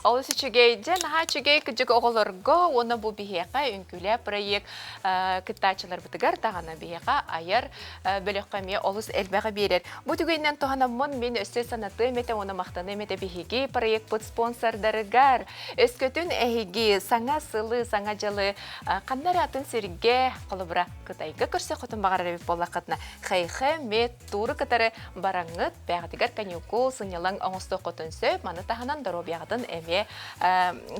Олус үчүгэй, дьэ наһаа үчүгэй кыдьык оҕолорго уонна бу биһиэхэ үҥкүүлээ проект кыттааччыларбытыгар даҕаны биһиэхэ айар бөлөххө эмиэ олус элбэҕи биэрэр. Бу түгэнинэн туһанаммын мин өссө санатыам этэ уонна махтаныам этэ биһиги проекпыт спонсордарыгар. Өскөтүн эһиги саҥа сылы, саҥа дьылы ханна эрэ атын сиргэ, холобура, Кытайга көрсөххүтүн баҕарар эбит буоллаххытына, Хэйхэ мед тууру кытары бараҥҥыт, бэйэҕитигэр каникул, сынньалаҥ оҥостуоххутун сөп, маны таһынан доруобуйаҕытын эмиэ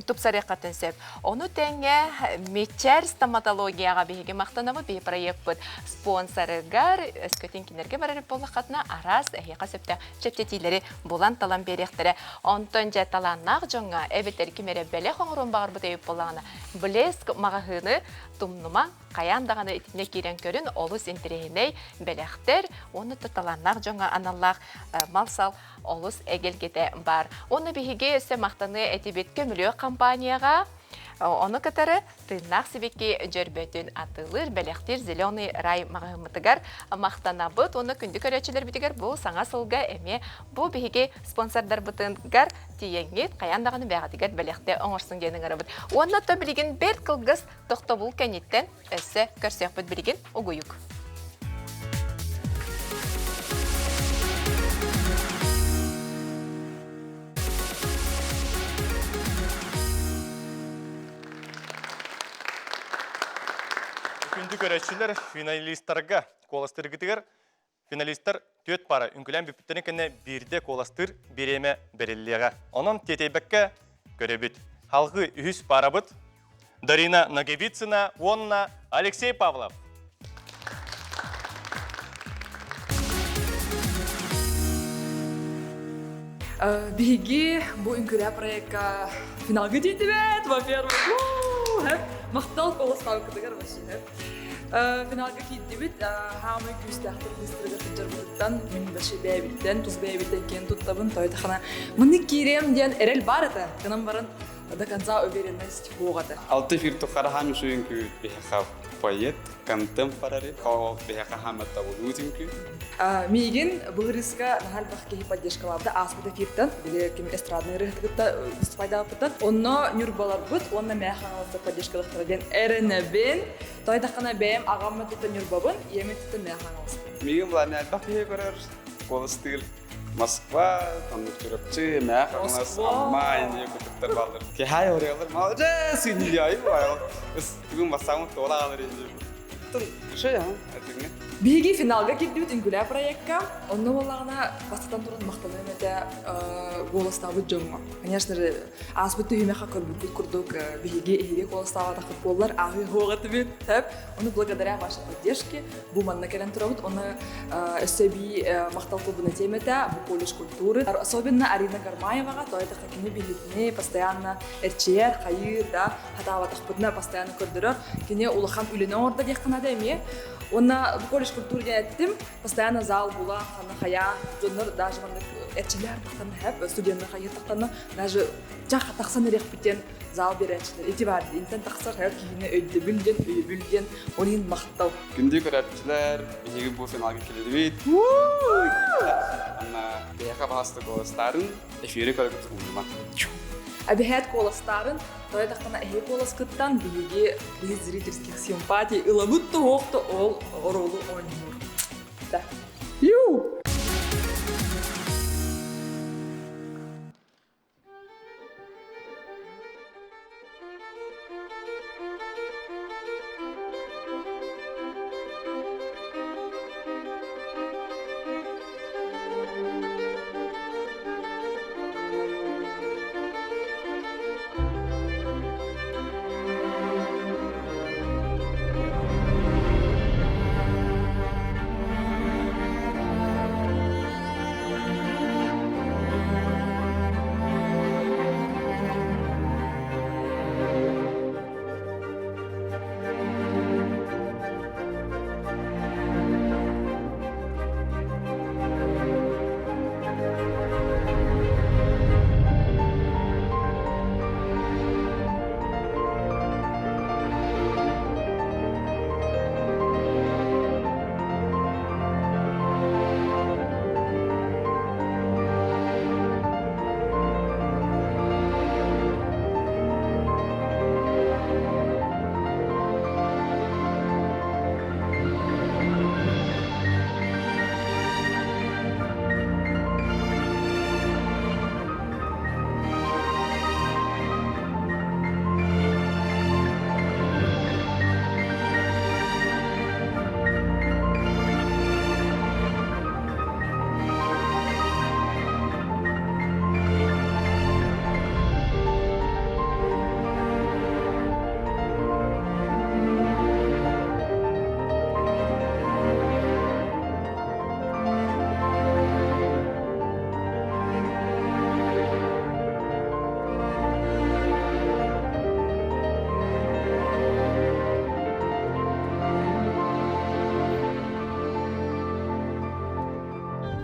тупсарыаххытын сөп. Ону тэҥэ Мечер стоматологияҕа биһиги махтанабыт, биһи проекпыт спонсорыгар, өскөтүн кинилэргэ барар буоллаххытына, араас эһиэхэ сөптөөх чэпчэтиилэри булан-талан биэриэхтэрэ. Онтон дьэ талааннаах дьоҥҥо эбэтэр ким эрэ бэлэх оҥоруон баҕарбыт эбит буоллаҕына, Блеск маҕаһыыны тумнумаҥ, хайаан даҕаны итиннэ киирэн көрүн, олус интэриэһинэй бэлэхтэр уонна да талааннаах дьоҥҥо аналлаах мал-сал олус эгэлгэтэ баар. Уонна биһиги өссө махтаныа этибит көмүлүөк компанияҕа, ону кытары тыыннаах сибикки дьөрбөтүн атыылыыр, бэлэхтиир Зеленый рай маҕаһыыммытыгар махтанабыт уонна күндү көрөөччүлэрбитигэр бу саҥа сылга эмиэ бу биһиги спонсордарбытыгар тиийэҥҥит хайаан даҕаны бэйэҕитигэр бэлэхтэ оҥорсуҥ диэн ыҥырабыт. Уонна то билигин бэрт кылгас тохтобул кэнниттэн өссө көрсүөхпүт билигин угуйук. Күндү. Күндү көрөөччүлэр финалистарга куоластыыргытыгар финалистар түөрт пара үҥкүлээн бүппүттэрин кэннэ биирдэ куоластыыр бириэмэ бэриллиэҕэ. Онон тиэтэйбэккэ көрөбүт. Халгыы үһүс парабыт Дарина Ноговицына уонна Алексей Павлов. Биһиги бу үҥкүүлээх проекка финалга тиийдибит, во-первых, махтал куоластаабыккытыгар вообще. Финалга киирдибит, хаамай күүстээхтэр быстарыгар сылдьарбытыттан, мин вообще бэйэбиттэн, тус бэйэбиттэн киэн туттабын, тойотахана маннык киириэм диэн эрэл баар этэ. Гынан баран до конца уверенность суох этэ. Алты эфир тухары хаам үчүгэй үҥкүү биһиэхэ поэт, контемпорари, биһиэхэ хааматта улуу үҥкүү. Миигин былырыыска наһаа элбэх киһи поддержкалаабыта ааспыт эфиртэн, били ким эстрадный ырыаһытыгытта выступайдаабыттан. Онно Ньурбаларбыт уонна Мээ Хаҥаластар поддержкалахтара диэн эрэнэбин. Тойдаххына бэйэм аҕам өттүттэн Ньурбабын, ийэм өттүттэн Мээ Хаҥаласпын. Миигин былаан элбэх киһи көрөр, куоластыыр. Москва, там Чурапчы, Мээ Хаҥалас, Амма, инние кутуктар бааллар. Киһай орыалар, молодец, инние Бүгүн бассаамыт туола хаалар инние. Биһиги финалга киирдибит үҥкүүлээ проекка. Онно буоллаҕына бастатан туран махтаныам этэ голостаабыт дьоҥҥо. Конечно же, ааспыт түһүмэххэ көрбүппүт курдук биһиги эһиги голостаабатаххыт буоллар ааһыы суох этибит. Ону благодаря вашей поддержке бу манна кэлэн турабыт. Ону өссө эбии махтал тылбын этиэм этэ бу колледж культуры. Особенно Арина Гармаеваҕа, то это кини биһигини постоянно эрчийэр, хайыыр да хатаабатахпытына постоянно көрдөрөр. Кини улахан үлэни оҥордо диэххэ наада эмиэ. Уонна бу колледж культуры диэн эттим, постоянно зал була, ханна хайаан, дьоннор даже маннык эрчиллэр тахтанна хэп, студеннар хайыыр тахтанна, даже чах тахсан эриэхпит диэн зал биэрээччилэр. Ити баар интэн тахсар хайа киһини өйдөбүл диэн, өйөбүл диэн, ол иһин махтал. Күндү көрөөччүлэр, биһиги бу финалга кэллибит. Анна биһиэхэ баҕаста куоластаарын эфири көргүт умнума. Эбэһээт куоластаарын, тойотахтана эһи куоласкыттан биһиги биһи зрительских симпатий ылабыт да суох да ол оруолу оонньуур. Да. Ю!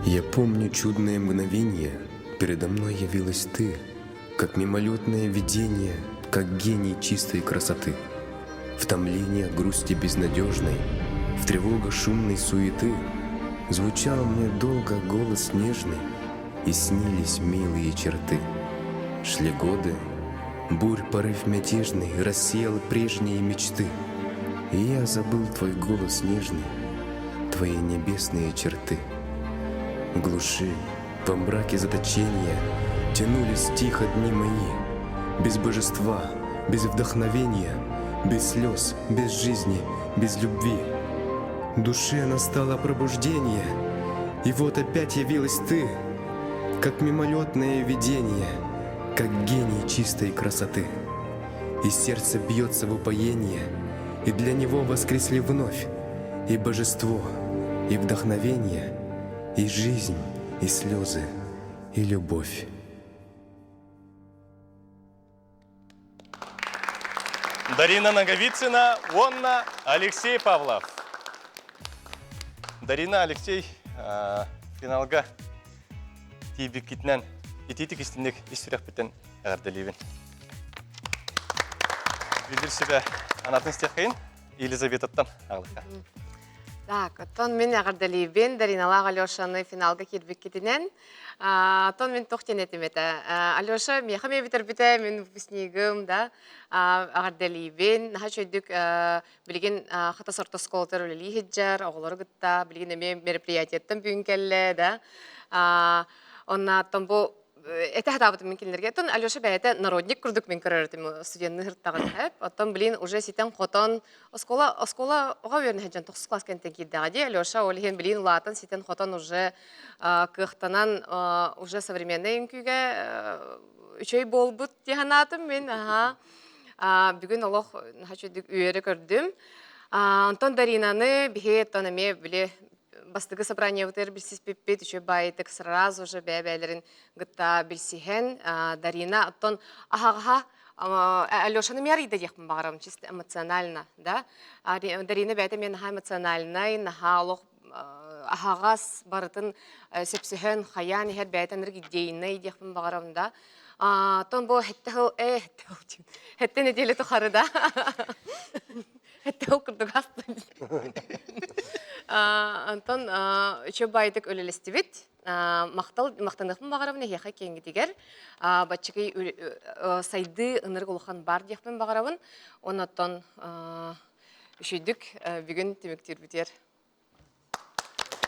Я помню чудное мгновение, передо мной явилась ты, как мимолетное видение, как гений чистой красоты. В томлениях грусти безнадежной, в тревогах шумной суеты Звучал мне долго голос нежный, и снились милые черты. Шли годы, бурь порыв мятежный рассеял прежние мечты, И я забыл твой голос нежный, твои небесные черты. В глуши, во мраке заточения Тянулись тихо дни мои, Без божества, без вдохновения, Без слез, без жизни, без любви. Душе настало пробуждение, и вот опять явилась ты, как мимолетное видение, как гений чистой красоты. И сердце бьется в упоение, и для него воскресли вновь и божество, и вдохновение, и жизнь, и слезы, и любовь. Дарина Наговицына, уонна Алексей Павлов. Дарина, Алексей, финалга тиийбиккитинэн итиитик истинник ис сүрэхпиттэн эҕэрдэлиибин. Билир сүбэ анатын истиэххэйин Елизаветаттан аҕалыкка. Так, оттон мин эҕэрдэлиибин Дариналаах Алешаны финалга киирбиккитинэн. Оттон мин туох диэн этим этэ. Алеша миэхэ эмиэ бүтэрбитэ, мин выпускнигым, да, эҕэрдэлиибин. Наһаа үчүгэйдик билигин Хатас орто оскуолатыгар үлэлии сылдьар, оҕолору кытта билигин эмиэ мероприятиеттан бүгүн кэллэ, да. Онно оттон бу этэ сатаабытым мин кинилэргэ. Оттон Алеша бэйэтэ народник курдук мин көрөр этим студенны сырыттаҕын сөп. Оттон блин уже ситэн-хотон оскуола оскуола оҕо үөрэнэ сылдьан тохсус класс кэнниттэн киирдэҕэ дии Алеша ол иһин блин улаатан ситэн-хотон уже кыахтанан уже современнай үҥкүүгэ үчүгэй буолбут дии санаатым мин аха бүгүн олох наһаа үчүгэйдик үөрэ көрдүм онтон Даринаны биһи оттон эмиэ били бастакы собраниебытыгар билсиспиппит үчүгэй баайытык сразу же бэйэ-бэйэлэрин кытта билсиһэн Дарина оттон аһаҕаһа Алешаны эмиэ арыйда диэхпин баҕарабын чисто эмоционально да Дарина бэйэтэ эмиэ наһаа эмоциональнай наһаа олох аһаҕас барытын сөпсөһөн хайаан иһэр бэйэтэ ынырык идейнай диэхпин баҕарабын да Тон бу хэтте хыл э хэтте неделя тухары да хэтте хыл курдук астын Антон үчү баайдык үлэлэстибит. Махтал махтаныахпын баҕарабын эһиэхэ киэҥҥитигэр. Баччыкый сайдыы ынырык улахан бар диэхпин баҕарабын. Оннуттан үчүйдүк бүгүн түмүктүүрбүтүгэр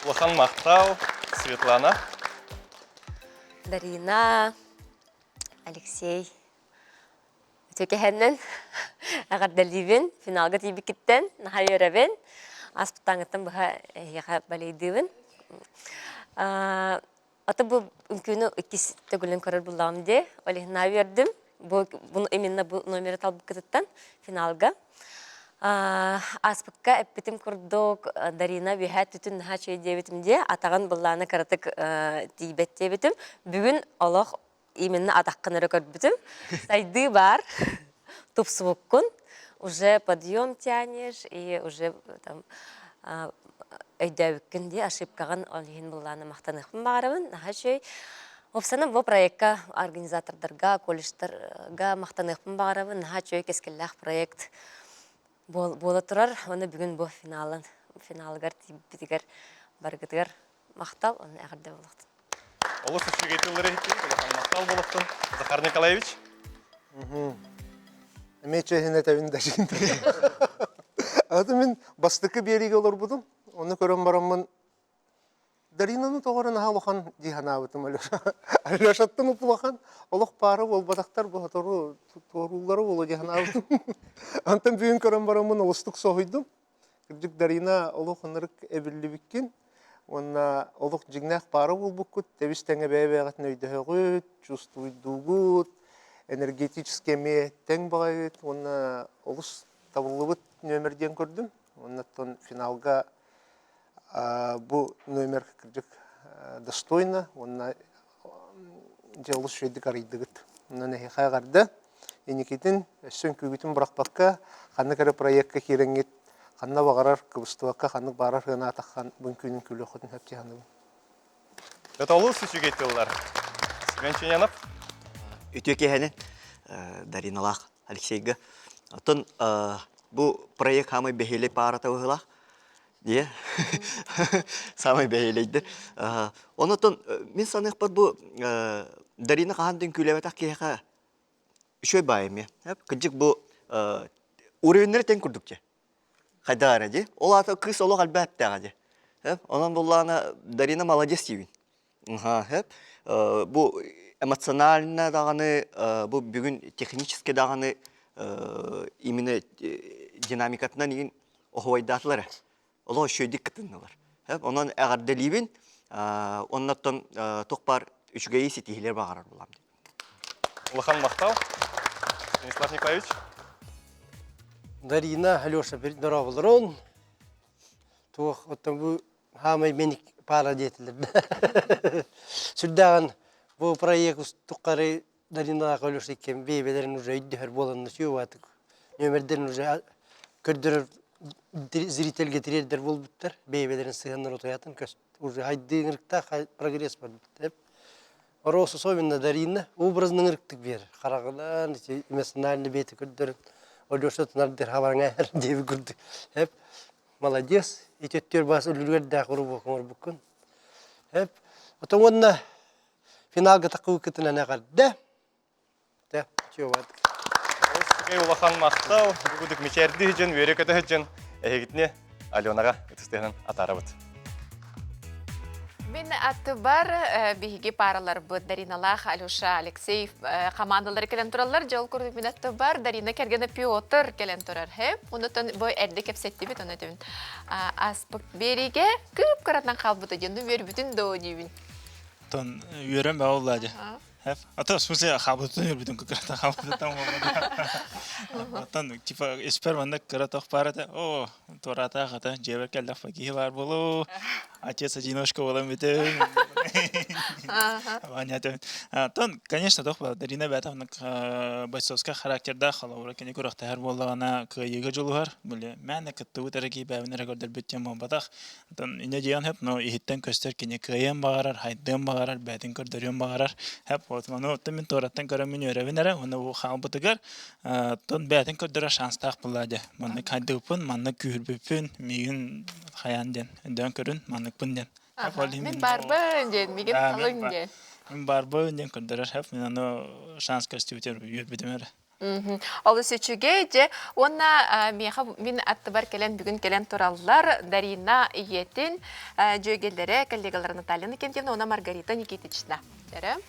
Улахан махтал, Светлана. Дарина, Алексей, үтүөкэһэннэн эҕэрдэлиибин, финалга тиийбиккиттэн наһаа үөрэбин. Ааспыттааҥҥыттан быһа эһиэхэ балейдыыбын. Ата бу үҥкүүнү иккис төгүлүн көрөр буллаҕым дии. Ол иһин наһаа үөрдүм. Бу, именно бу номеры талбыккытыттан финалга. Ааспыкка эппитим курдук, Дарина үөһээ түтүн наһаа үчүгэй диэбитим дии. Атаҕын быллаана кыратык тиийбэт диэбитим. Бүгүн олох именно атаххын эрэ көрбүтүм. Сайдыы баар, тупсубуккун. Уже подъем тянешь и уже там өйдөөбүккүн дии ошибкаҕын ол иһин былаана махтаныахпын баҕарабын. Наһаа үчүгэй. Опсана бу проекка организатордарга, колледжтарга махтаныахпын баҕарабын. Наһаа үчүгэй кэскиллээх проект буола турар. Уонна бүгүн бу финалын финалыгар тиийбитигэр барыгытыгар махтал, онно эҕэрдэ буолуохтун. Олус үчүгэй тыллары иһиттим, улахан махтал буолуохтун. Захар Николаевич. Эмиэ чэһин этэбин да Аты мин бастакы биэриигэ олорбутум. Ону көрөн бараммын Даринаны тоҕо эрэ наһаа улахан дии санаабытым Алеша. Алешаттан улахан олох паара буолбатахтар бу сотору туорууллара буолуо дии санаабытым. Антон бүгүн көрөн бараммын олустук соһуйдум. Кырдьык Дарина олох ынырык эбиллибиккин уонна олох дьиҥнээх паара буолбуккут, тэбис-тэҥэ бэйэ-бэйэҕитин өйдөһөҕүт, чувствуйдуугут, энергетически эмиэ тэҥ баҕайыт уонна олус табыллыбыт нүөмэр диэн көрдүм. Уонна финалга бу номер кырдьык достойно уонна дьэ олус үчүгэйдик арыйдыгыт. Онон эһиэхэ эҕэрдэ. Инникитин өссө үҥкүүгүтүн бырахпакка, ханнык эрэ проекка киирэҥҥит, ханна баҕарар кыбыстыбакка, ханнык баҕарар сыанаатаххан бу үҥкүүнүн күлүөххүтүн сөп дии саныыбын. Это олус үчүгэй тыллар. Семен Ченянов. Үтүө киэһэнэн Дариналаах Алексейга. Оттон бу проект хаамай бэһиэлэй паарата быһыылаах. Дие. Самай бэһиэлэйдэр. Онотон мин саныахпар бу Дарина хаһан да үҥкүүлээбэтэх киһиэхэ үчүгэй баай эмиэ. Кырдьык бу уровеннары тэҥ курдук дьэ. Хайдах эрэ дии. Ол аата кыыс олох элбээптээҕэ дии. Онон буллаҕына Дарина молодец диибин. Аха, бу эмоционально даҕаны, бу бүгүн технически даҕаны именно динамикатынан игин. оһуойдаатылар. Олох үчүгэйдик кытыннылар. Онон эҕэрдэлиибин, оннуттан туох баар үчүгэйи ситиһиилэр баҕарар булам. Улахан махтал. Станислав Николаевич. Дарина, Алеша, дорооболорун. Туох, оттон бу хаамай меник пара диэтилэр. Сүрдээҕин бу проект устуккары Дариналаах Алеша иккиэн бэйбэлэрин уже өйдөһөр буоланна сүөбаатык нүөмэрдэрин уже көрдөрөр зрительгэ тириэрдэр буолбуттар бэйбэлэрин сыһыаннар утуйатын көс уже хайдыы ыҥырыктаах прогресс барбыт Рос особенно Дарина образын ыҥырыктык биэрэр хараҕынан эмоционально бэйэтэ көрдөрөн Алеша тунардыр хабараҥа диэби курдук эп молодец ити өттүөр баас үлүгэрдээх урубуок оҥорбуккун эп отон уонна Финалга таххыбыккытынан эҕэрдэ. Тэ, чуобат. Үчүгэй улахан махтал. Бүгүдүк мичээрдии дьон, үөрэ көтө дьон эһигитини Аленаҕа ытыстыһынан атаарабыт. Мин аттыбар биһиги параларбыт Дариналаах Алеша Алексеев командалары кэлэн тураллар. Дьол курдук мин аттыбар Дарина кэргэнэ Петр кэлэн турар. Хэ, онутан бу эрдэ кэпсэттибит, ону этибин. Аспыт бериге кып-кыратынан хаалбыта диэн, ну үөрбүтүн доо диибин. Тон үөрэн баа болла дьэ. А то в смысле хабытын үөрбүтүн кыкрата хабытытан болла. Оттон типа испер манна кыра тох баар этэ. О, туораата хата дьиэбэр кэллэх киһи баар болу. Отец одиночка болан бүтүн. Ваня Тон, конечно, тох Дарина бээтэ бойцовскай характердаах холобура кини күрэхтэһэр буоллаҕына кыайыыга дьулуһар. Били мээнэ кыттыбыт эрэ киһи бэйэбин эрэ көрдөрбүт диэн буолбатах. Оттон инньэ диэн сөп, но иһиттэн көстөр кини кыайыан баҕарар, хайдыан баҕарар, бэйэтин көрдөрүөн баҕарар. Сөп, вот ону оттон мин туораттан көрөммүн үөрэбин эрэ, уонна бу хаалбытыгар оттон бэйэтин көрдөрөр шанстаах буолла дьэ. Маннык хайдыыппын, маннык күүһүрбүппүн, миигин хайаан диэн, өйдөөн көрүн, манныкпын диэн. Мин барбын диэн, миигин талыҥ диэн. Мин барбын диэн көрдөрөр, сөп, мин ону шанс көстүбүтүгэр үөрбүтүм эрэ. Олус үчүгэй дьэ уонна миэхэ мин аттыбар кэлэн бүгүн кэлэн тураллар Дарина ийэтин дьүөгэлэрэ коллегалара Наталья Никитьевна уонна Маргарита Никитична. Эрэ.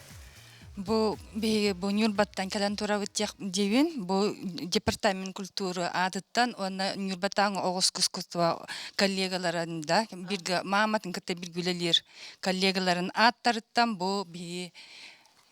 Бу биһиги бу Ньурбаттан кэлэн турабыт диэбин бу департамент культуры аатыттан уонна Ньурбатааҥы оҕус искусство коллегаларын да биргэ мааматын кытта биргэ үлэлиир коллегаларын ааттарыттан бу биһиги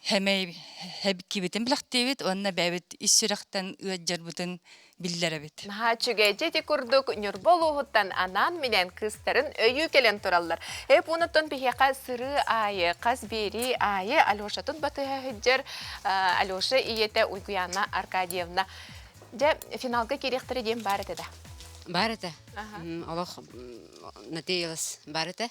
Хэмэй хэбиккибитин билэхтиибит уонна бэйэбит ис сүрэхтэн ыалдьарбытын биллэрэбит. Наһаа үчүгэй дьэ ити курдук Ньурба улууһуттан анаан-минээн кыыстарын өйүү кэлэн тураллар. Эп уонуттан биһиэхэ сырыы аайы, хас биэрии аайы Алешатын батыһа сылдьар Алеша ийэтэ Уйгуяна Аркадьевна. Дьэ, финалга киириэхтэрэ диэн баар этэ да? Баар этэ. Олох надеялась баар этэ.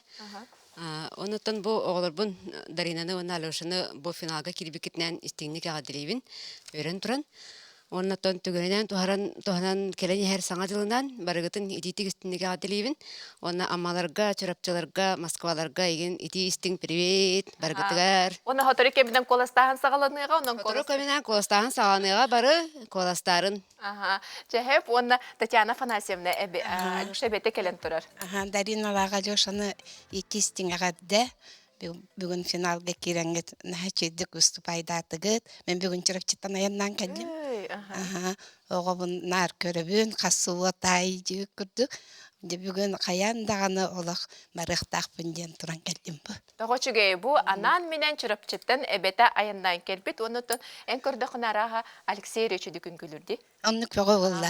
Онуттан бу оҕолорбун Даринаны уонна Алешаны бу финалга киирбиккитинэн истиҥник эҕэрдэлиибин өрөн туран. Уонна оттон түгэнинэн туһаран туһанан кэлэн иһэр саҥа дьылынан барыгытын итиитик истиҥник эҕэрдэлиибин. Уонна Аммаларга, Чурапчыларга, Москваларга игин итии истиҥ привет барыгытыгар. Уонна сотору кэминэн куоластааһын саҕаланыаҕа, онон Сотору кэминэн куоластааһын саҕаланыаҕа бары куоластаарын. Аха. Чэһэп уонна Татьяна Афанасьевна Алеша эбэтэ кэлэн турар. Аха, Дариналаах Алешаны иккис тиҥэҕэрдэ бүгүн финалга киирэҥҥит наһаа үчүгэйдик выступайдаатыгыт. Мен бүгүн Чурапчыттан айаннаан кэллим. Аха, оҕобун наар көрөбүн, хас субуот аайы дьиэбит курдук. Дьэ бүгүн хайаан даҕаны олох барыахтаахпын диэн туран кэллим бу. Тоҕо үчүгэй бу анаан-минээн Чурапчыттан эбэтэ айаннаан кэлбит уонна оттон эн көрдөххүнэ арааһа Алексей Речи күҥкүлүүр дии. Оннук бөҕө буолла.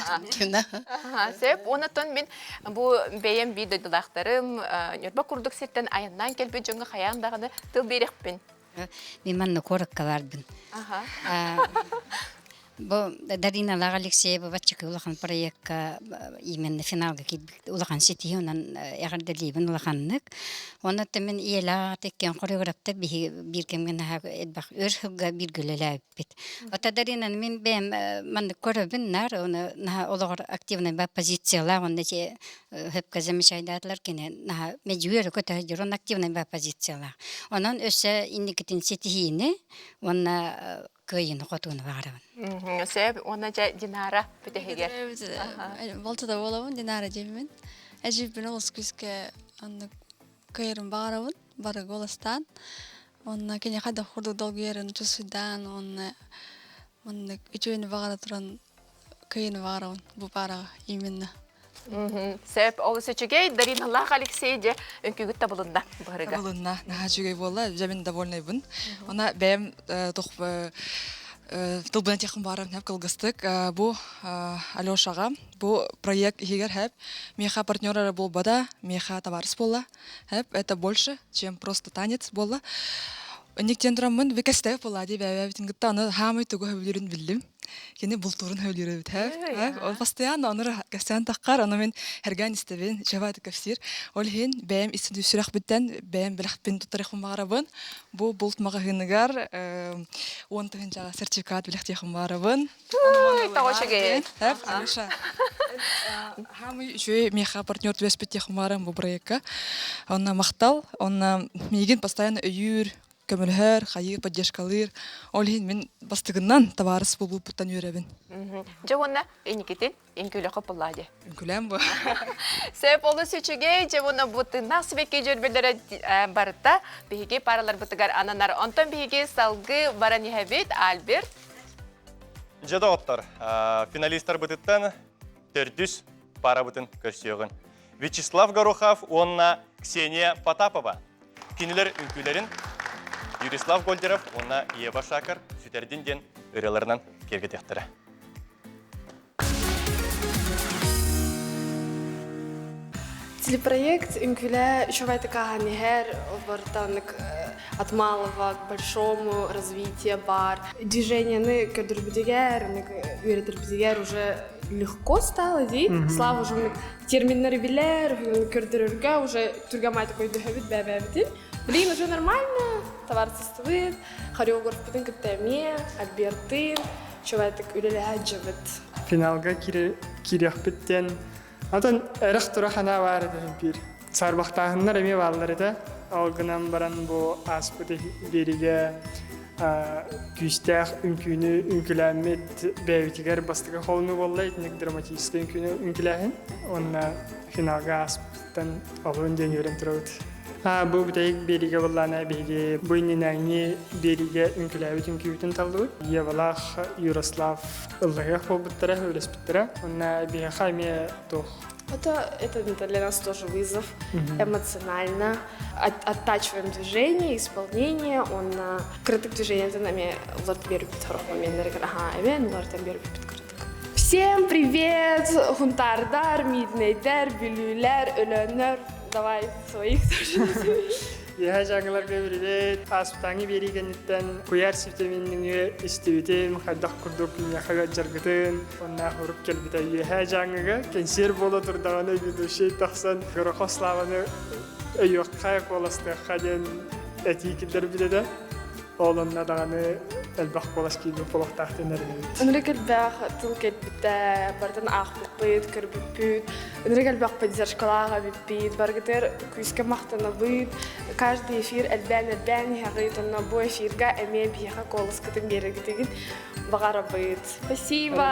Сөп. Уонна оттон мин бу бэйэм биир дойдулаахтарым Ньурба курдук сиртэн айаннаан кэлбит дьоҥҥо хайаан даҕаны тыл биэриэхпин. Мин манна куоракка бардым. Бу Дариналаах Алексеева баччакы улахан проекка именно финалга киирбит улахан ситиһии онон эҕэрдэлиибин улаханнык. Онон мин ийэлээх иккиэн хореографтар биһи биир кэмҥэ наһаа элбэх өр сылга бииргэ үлэлээбиппит. Ота Даринаны мин бэйэм маннык көрөбүн наар оны наһаа олоҕор активнай позициялаах онно ити хөпкө замечайдаатылар кини наһаа медьүөрэ көтө сылдьар он активнай позициялаах. Онон өссө инникитин ситиһиини уонна кыайыыны-хотууну баҕарабын. Сөп уонна дьэ Динара бүтэһигэр. Балтыда буолабын Динара диэммин. Эдьиийбин олус күүскэ оннук кыайарын баҕарабын бары голостаан. Онно киниэхэ да курдук долгуйарын чувствуйдаан уонна маннык үчүгэйни баҕара туран кыайыыны баҕарабын бу паараҕа именно. Сөп, олус үчүгэй. Дариналаах Алексей дьэ үҥкүүгүт табылынна быһырыга. Табылынна, наһаа үчүгэй буолла. Дьэ мин довольнайбын. Она бэйэм тух тылбын этиэхпин баарым хэп кылгастык. Бу Алешаҕа бу проект иһигэр хэп миэхэ партнер эрэ буолбата, миэхэ товарищ буолла. Хэп это больше, чем просто танец буолла. Инниктен тураммын бикэстээх буолла дии бэйэбитин кытта аны хаамай тугу сөбүлүүрүн биллим. Кини бултуурун сөбүлүүр эбит һэ. Ол постоянно ону кэпсээн таххар, ону мин хэргээн истэбин, чаба кэпсиир. Ол иһин бэйэм сүрэхпиттэн бэйэм бэлэхпин туттарыахпын баҕарабын. Бу булт маҕаһыыныгар 10 тыһыынчаҕа сертификат бэлэхтиэхпин баҕарабын. Тоҕо үчүгэй. Алеша. Хаамый үчүгэй миэхэ партнер түбэспит диэхпин баҕарам бу проекка. Онно махтал, онно миигин постоянно өйүүр, көмөлөһөр, хайыы поддержкалыыр. Ол иһин мин бастыгынан табаарыс буолбуппуттан үөрэбин. Дьэ уонна инникитин үҥкүүлэххэ буоллаа дии. Үҥкүүлээн бу. Сөп олус үчүгэй, дьэ уонна бу тыыннаах сибэкки дьөрбөлөрө барыта биһиги параларбытыгар ананар. Онтон биһиги салгыы баран иһэбит Альберт. Дьэ доҕоттор, финалистарбытыттан төрдүс парабытын көрсүөҕүн. Вячеслав Горохов уонна Ксения Потапова. Кинилэр үҥкүүлэрин Юрислав Гольдеров уонна Ева Шакар сүтэрдин диэн ырыаларынан киэргэтиэхтэрэ. Телепроект үҥкүүлэ үчүгэй такаһан иһэр, барытаннык от малого к большому развитие бар. Движениены көрдөрбүтүгэр, үөрэтэрбитигэр уже легко стало дии. Слава уже терминнери билэр, көрдөрөргө уже түргэмай такой дөһөбүт бэбэбитин. Блин, уже нормально, товариществыбыт, хореографпытын кытта эмиэ, Альбертын, чувайтык үлэлэһэ дьыбыт. Финалга кириэхпиттен Атын эрэх тура ханаа баар этэ биир. Саарбахтааһыннар эмиэ бааллар этэ. Ол гынан баран бу ааспыт биэригэ күүстээх үҥкүүнү үҥкүлээммит бэйэбитигэр бастакы холонуу буолла итинник драматическай үҥкүүнү үҥкүлээһин уонна финалга ааспыттан олуһун диэн үөрэн турабыт. Бу бүтэһик биэриигэ буоллаана биһиги бу иннинээҥҥи биэриигэ үҥкүлээбит үҥкүүбүтүн таллыбыт. Евалаах Ярослав ыллаһыах буолбуттара, үлэспиттэрэ. Уонна биһиэхэ эмиэ туох Это для нас тоже вызов эмоционально. Оттачиваем движение, исполнение, он кырытык движение нами уларт бербит хорох моменттарыгар аха эбен улартан бербит кырытык. Всем привет! Хунтаардар, Миирнэйдэр, Бүлүүлэр, Өлөөннөр. Давай своих тоже назови. Үөһээ дьааҥыларга привет! Ааспытааҥҥы биэрии кэнниттэн куйаар ситиминниҥи истибитим, хайдах курдук миэхэ ыалдьаргытын, оннаах урук кэлбитэ. Үөһээ Дьааҥыга кэнсиэр буола турдаҕына ведущий тахсан Горохов Славаны өйүөххэ, куоластыахха диэн этии киллэрбит этэ. Ол онно даҕаны элбэх куолас киирбит буолуохтаах диэн эрэнэбит. Ынырык элбэх тыл кэлбитэ, барытын аахпыппыт, көрбүппүт. Ынырык элбэх поддержкалаах эбиппит, барыгытыгар күүскэ махтанабыт. Каждый эфир элбээн-элбээн иһэҕит, онно бу эфирга эмиэ биһиэхэ куоласкытын биэрэргитигин баҕарабыт. Спасибо!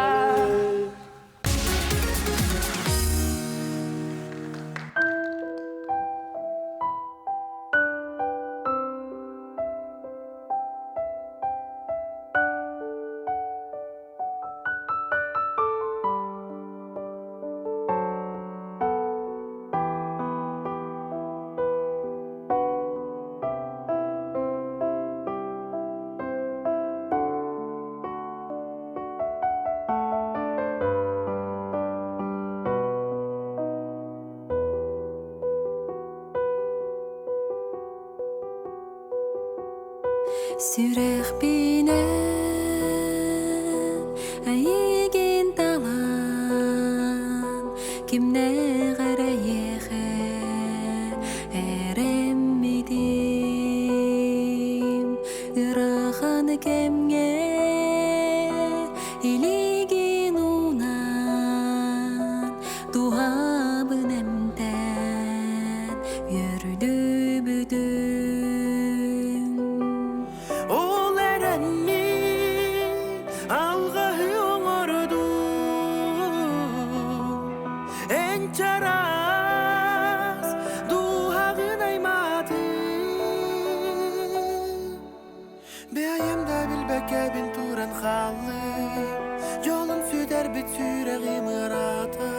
Сүрэхпинэн эйигин талан, кимнээх эрэйиэхэ эрэммитим. Ыарахан кэмҥэ илиигин уунан, туһабын эмтээн үөрдүбүтүм. Ол эрэн мин алҕаһы оҥордум Эн чараас дууһаҕын аймаатым Бэйэм да билбэккэбин туран хааллым Дьолун сүтэрбит сүрэҕим ыраата.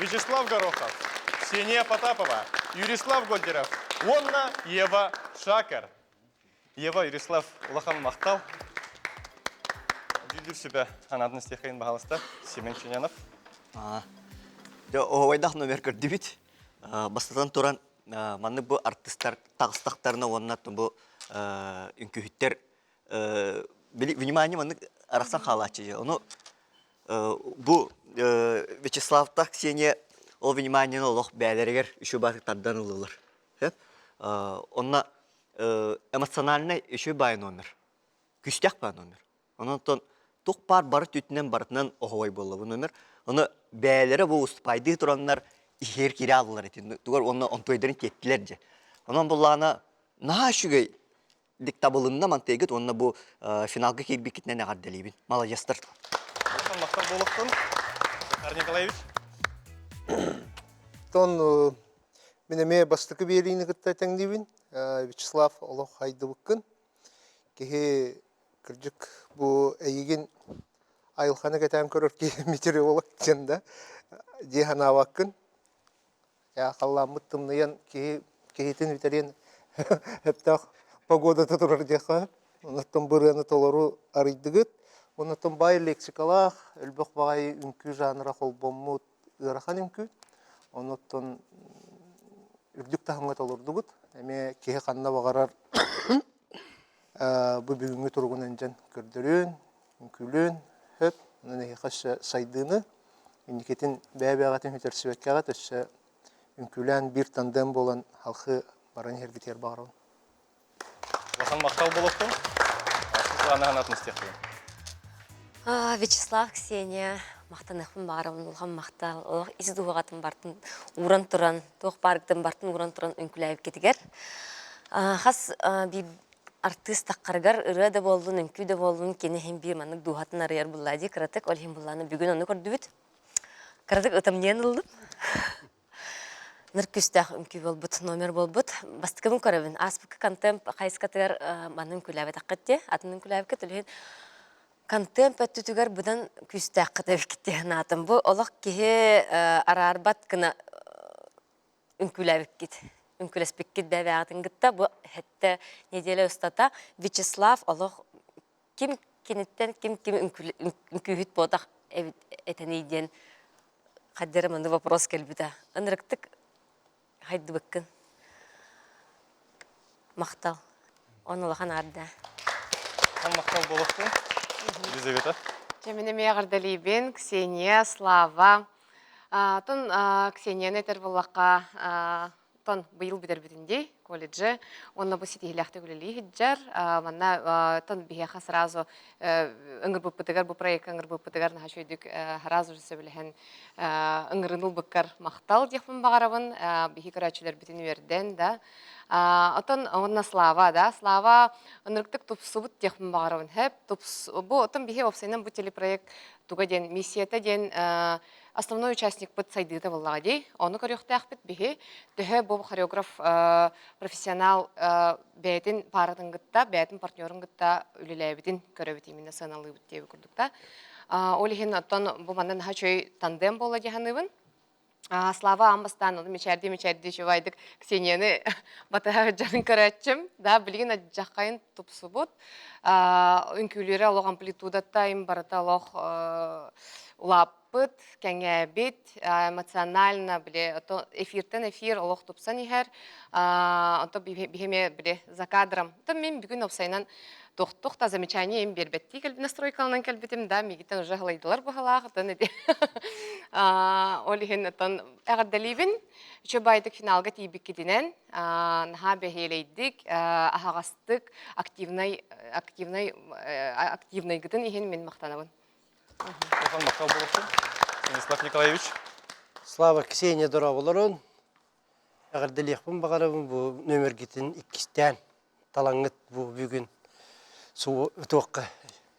Вячеслав Горохов, Ксения Потапова, Юрислав Гольдеров уонна Ева Шакер. Ева, Юрислав, улахан махтал. Дьүүллүүр сүбэ анаатын истиэххин баһаалыста. Семен Чинянов. Дьэ, оһуобайдаах номер көрдүбүт. Бастатан туран, маннык бу артыстар таҕыстахтарына уонна бу үҥкүүһүттэр внимание маннык арахсан хаалааччы. Ону бу Вячеславтаах Ксения ол вниманиены олох бээлэригэр үчүгэй баатык тардан ыллылар. Онно эмоциональнай үчүгэй баай номер. Күстээх баай номер. Онон тух баар бары түтүнэн барытынан оһуой буолла бу номер. Ону бээлэрэ бу уступайдыы тураннар иһэр киирэ аллар этин. Тугар онно онтуойдарын тиэттилэр дьэ. Онон буллаана наһаа үчүгэй диктабылынна мантыйгыт уонна бу финалга киирбиккитинэн эҕэрдэлиибин. Маладьыастар. Махтал буолуохтун. Захар Николаевич. Тон мин эмиэ бастакы биэриини кытта тэҥниибин. Вячеслав олох хайдыбыккын. Киһи кырдьык бу эйигин айылҕаны кэтээн көрөр киһи метеоролог диэн да дии санаабаккын. Халлааммыт тымныйан киһи киһитин бүтэриэн сөптөөх погодата турар диэххэ. Оннуттан бырыаны толору арыйдыгыт. Оннуттан баай лексикалаах, элбэх баҕайы үҥкүү жанра холбоммут ыарахан үҥкүү. Оннуттан үрдүк таһымҥа толордугут. Эмиэ киһи ханна баҕарар бу бүгүҥҥү туругунан дьэн көрдөрүөн, үҥкүүлүөн сөп. Онон эһиэхэ өссө сайдыыны, инникитин бэйэ-бэйэҕитин сүтэрсибэккэҕит өссө үҥкүүлээн биир тандем буолан халхыы баран иһэргитигэр баҕарабын. Улахан махтал буолуохтун. Светлана санаатын истиэхпин. Вячеслав, Ксения, махтаныахпын баҕарабын, улахан махтал. Олох ис дууһаҕатын бартын ууран туран, туох бааргытын бартын ууран туран үҥкүүлээбиккитигэр. Хас биир артыыс таххарыгар ырыа да буоллун, үҥкүү да буоллун, кини иһин биир маннык дууһатын арыйар буллаа дии кыратык. Ол иһин буллааны бүгүн ону көрдүбүт. Кыратык ытамньыйан ыллым. Ныр күүстээх үҥкүү буолбут, номер буолбут. Бастакыбын көрөбүн. Ааспыкка контемп хайыскатыгар манны үҥкүүлээбэтэххит дии. Атын үҥкүүлээбиккит. Ол иһин контемп өттүтүгэр быдан күүстээххит эбиккит дии санаатым. Бу олох киһи араарбат гына үҥкүүлээбиккит, үҥкүүлэспиккит бэйэҕитин кытта бу сэттэ неделя устата Вячеслав олох ким киниттэн ким ким үҥкүүһүт буотах этэний диэн хайдары манны вопрос кэлбитэ. Ынырыктык хайдыбыккын. Махтал. Он улахан аарда. Махтал буолуохтун. Елизавета. Дьэ, мин эмиэ эҕэрдэлиибин Ксения, Слава, Тон Ксенияны этэр буоллахха, тон быйыл бүтэрбитин дии колледжы уонна бу ситиһиилээхтик үлэлии сылдьар. Манна тон биһиэхэ сразу ыҥырбыппытыгар, бу проекка ыҥырбыппытыгар наһаа үчүгэйдик сразу же сөбүлэһэн ыҥырын ылбыккар махтал диэхпин баҕарабын. Биһи көрөөччүлэрбитин үөрдэн да. Оттон уонна Слава да, Слава ынырыктык тупсубут диэхпин баҕарабын. Хэп тупс бу оттон биһи уопсайынан бу телепроект туга диэн миссията диэн основной участникпыт сайдыыта буоллаҕа дии. Ону көрүөхтээхпит биһи. Төһө бу хореограф профессионал бэйэтин пааратын кытта, бэйэтин партнерун кытта үлэлээбитин көрөбүт именно сыаналыыбыт диэби курдук да. Ол иһин оттон бу манна наһаа үчүгэй тандем буолла дии саныыбын. Слава аан бастаан ону мичээрдии-мичээрдии үчүгэйдик Ксенияны батыһа сылдьарын көрөөччүм. Да, билигин адьаххайын тупсубут. Үҥкүүлүүрэ олох амплитудата им барыта олох улааппыт, кэҥээбит, эмоционально били эфиртэн эфир олох тупсан иһэр. Ото биһиме били за кадром. То мин бүгүн опсайынан туох та замечание им биэрбэттии кэлбит настройкаланан кэлбитим да мигиттэн уже халайдылар быһалаах оттон ити ол иһин оттон эҕэрдэлиибин үчүгэй баайдык финалга тиийбиккитинэн наһаа бэһиэлэйдик аһаҕастык активнай активнай активнайгытын иһин мин махтанабын Улахан махтал буолуохтун Станислав Николаевич Слава Ксения дорооболорун эҕэрдэлиэхпин баҕарабын бу нөмергитин иккистээн талаҥҥыт бу бүгүн туохха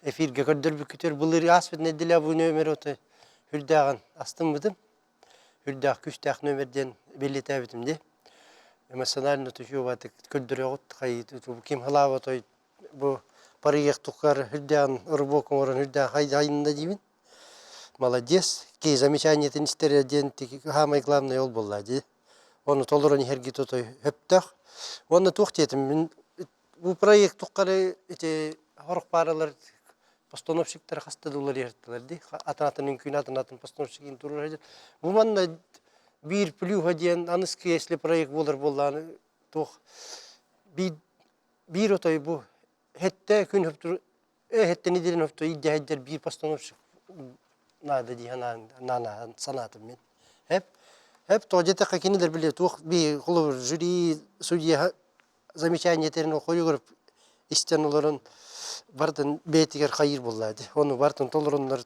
эфиргэ көрдөрбүккүтүгэр былыр ааспыт нэдиэлэ бу нүөмэри отой үрдээҕин астыммытым. Үрдээх күүстээх нүөмэр диэн бэлиэтээбитим дии. Эмоционально тушуубатык көрдөрөҕүт хайыы ким халаабат отой бу парыйыах тухар үрдээҕин рыбок оҥорон үрдээх айынна диибин. Молодец, киһи замечаниетын истэрэ диэн саамай главное ол буолла дии. Оны толорон иһэрги тотой өптөх. Уонна туох диэтим, мин бу проект туххары ити хорох пааралар постановщиктар хаста да уларыйартылар дии. Атын-атын үҥкүүнү атын-атын постановщигин туруорар. Бу манна биир плюһа диэн аныскы если проект буолар буоллаҕына туох биир биир отой бу хэттэ күн хөптүр хэттэ неделя хөптө иддьэһэддэр биир постановщик наада дии санаан санаатым мин. Эп эп тоҕо диэтэххэ кинилэр били туох би холобур жюри судья замечаниетэрин хойугар истэн олорон барытын бэйэтигэр хайыыр буолла дии. Ону барытын толороннор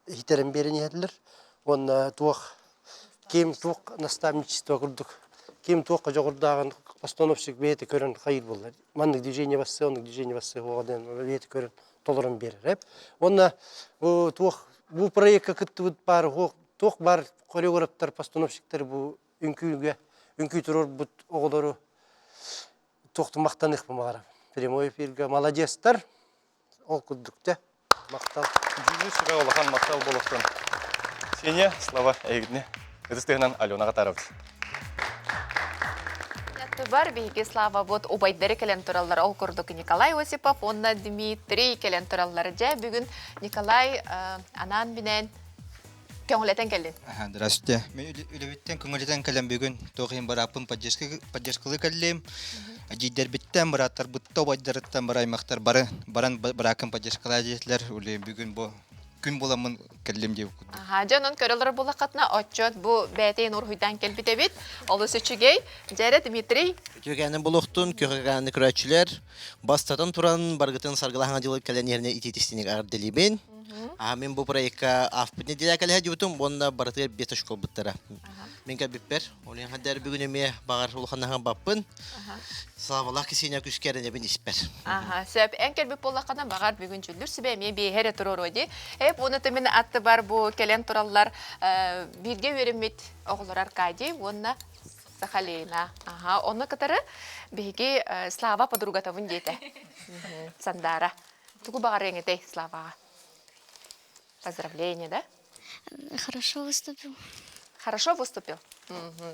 иһитэрин биэрэн иһэллэр. Уонна туох ким туох наставничество курдук ким туохха дьоҕурдааҕын постановщик бэйэтэ көрөн хайыыр буолла. Маннык движение бассыа, оннук движение бассыа уоҕа диэн бэйэтэ көрөн толорон биэрэр. Уонна бу туох бу проекка кыттыбыт баар туох баар хореографтар, постановщиктар бу үҥкүүгэ үҥкүү туруорбут оҕолору туохтун махтаныахпын баҕарабын. Прямой эфиргэ молодецтар, ол курдук дьэ, махтал. Дьүүллүүр сүбэ улахан махтал буолуохтун. Ксения, Слава эйигитини ытыс тыһынан Алена Катарович. Бар биһиги Слава вот убайдары кэлэн тураллар. Ол курдук Николай Осипов уонна Дмитрий кэлэн тураллар. Дьэ, бүгүн Николай анаан-минээн көҥүлэтэн кэллин. Здравствуйте. Мен үлэбиттэн көҥүлэтэн кэлэн бүгүн туох иһин бырааппын поддержкалыы кэллим. Дьиидэрбиттэн, бырааттарбытта, убайдарыттан бары аймахтар бары баран бырааккын поддержкалаа диэтилэр. Үлэ бүгүн бу күн буламмын кэллим диэбит курдук. Аха, дьон он көрөлөр буллаххытына отчет бу бэйэтин уруһуйдаан кэлбит эбит. Олус үчүгэй. Дьэрэ Дмитрий. Үтүөкээнин булуохтун, күөкэгээнни көрөөччүлэр, бастатан туран баргытын саргылаһаҥа дьылы кэлэн иһэринэ итиитистиник аҕырдэлибин. А мин бу проекка аспыт неделя кэлэһэ дьубутум уонна барытыгар биэс очко ылбыттара. Мин кэлбиппэр, ол иһин хаддар бүгүн эмиэ баҕар улаханнаһан баппын. Славалаах Ксения күскэ эрэнэбин испэр. Аха, сөп. Эн кэлбит буоллаххына баҕар бүгүн дьүллүр сүбэ эмиэ биэһэ эрэ туруоруо дии. Эп уонна мин аттыбар бу кэлэн тураллар бииргэ үөрэммит оҕолор Аркадий уонна Сахалина. Аха, онно кытары биһиги Слава подругатабын диэтэ. Сандаара. Тугу баҕарыаҥ этэй Славаҕа? Поздравление, да? Хорошо выступил. Хорошо выступил?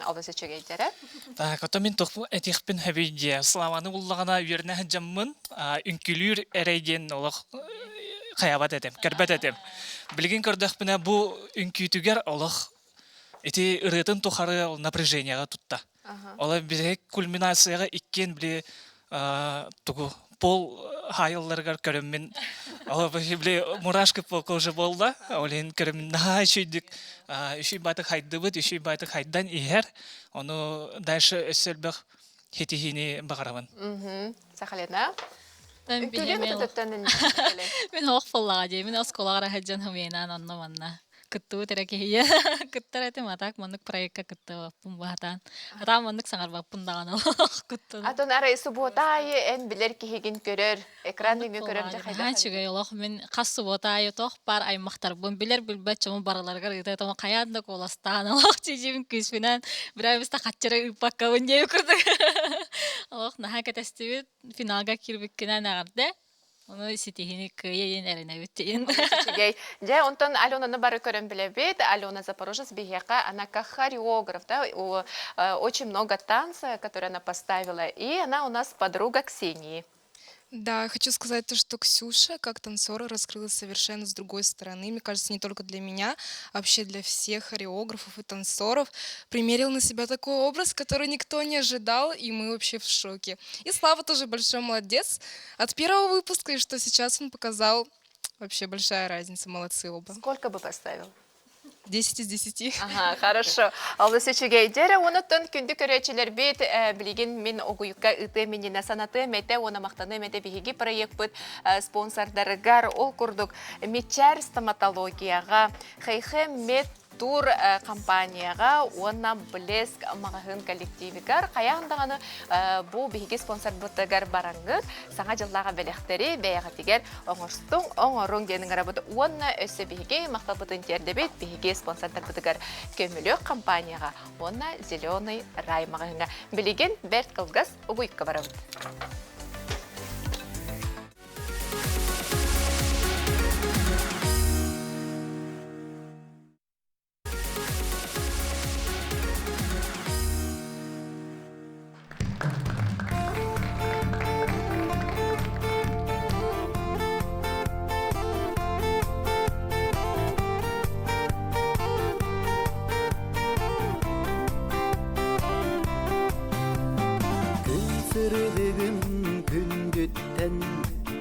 Олус үчүгэйдэрэ. Так, ото мин туох этиэхпин сөбүй диэ. Славаны буллаҕына үөрэнэ сылдьаммын, үҥкүлүүр эрэй диэн олох хайабат этим, көрбөт этим. Билигин көрдөхпүнэ бу үҥкүүтүгэр олох ити ырыатын тухары ол напряжениеҕа тутта. Ол биһиги кульминацияҕа иккиэн били тугу пол хаайылларыгар көрөммүн ол били мурашка по коже буолла. Ол иһин көрөммүн наһаа үчүйдүк үчүй баатык хайдыбыт, үчүй баатык хайдан иһэр. Ону дальше өссө элбэх хитиһиини баҕарабын. Сахалина. Мин ох буоллаҕа дии. Мин оскуолаҕа сылдьан хомуйанаан онно манна кыттыбыт эрэ киһийэ кыттар этим а так маннык проекка кыттыбаппын баһатаан атаан маннык саҥарбаппын даҕаны кыттын Атын арай субуота аайы эн билэр киһигин көрөр, экран нөҥүө көрөр дьэ хайдах үчүгэй олох мин хас субуота аайы туох баар аймахтарбын билэр билбэт дьоммун барыларыгар ыыта хайаан да куоластаан олох чижибин күүспүнэн бирабиста хаччара ыыппаккабын диэби курдук олох наһаа кэтэстибит финалга киирбиккинэн эҕэрдэ Ону ситиһини кыайа диэн эрэнэбит диэн. Үчүгэй. Дьэ, онтон Аленаны бары көрөн билэбит. Алена Запорожец биһиэхэ, она как хореограф, да, очень много танца, которые она поставила, и она у нас подруга Ксении. Да, хочу сказать то, что Ксюша, как танцора, раскрылась совершенно с другой стороны. Мне кажется, не только для меня, а вообще для всех хореографов и танцоров. Примерил на себя такой образ, который никто не ожидал, и мы вообще в шоке. И Слава тоже большой молодец. От первого выпуска, и что сейчас он показал, вообще большая разница, молодцы оба. Сколько бы поставил? 10 из 10. Ага, хорошо. Олус үчүгэй. Дьэрэ, онуттан күндү көрөөччүлэрбит билигин мин огуйукка ытыам иннинэ санатыам этэ уонна махтаныам этэ биһиги проекпыт спонсордарыгар ол курдук Мичээр стоматологияҕа Хэйхэ Мед тур компанияҕа уонна Блеск маҕаһыын коллективигар хайаан даҕаны бу биһиги спонсорбытыгар бараҥҥыт саҥа дьыллааҕы бэлэхтэри бэйэҕитигэр оҥорстуҥ оҥоруҥ диэн ыҥырабыт уонна өссө биһиги махталбытын тиэрдэбит биһиги спонсордарбытыгар Көмүлүөк компанияҕа уонна Зеленый рай маҕаһыыҥҥа билигин бэрт кылгас угуйка барабыт.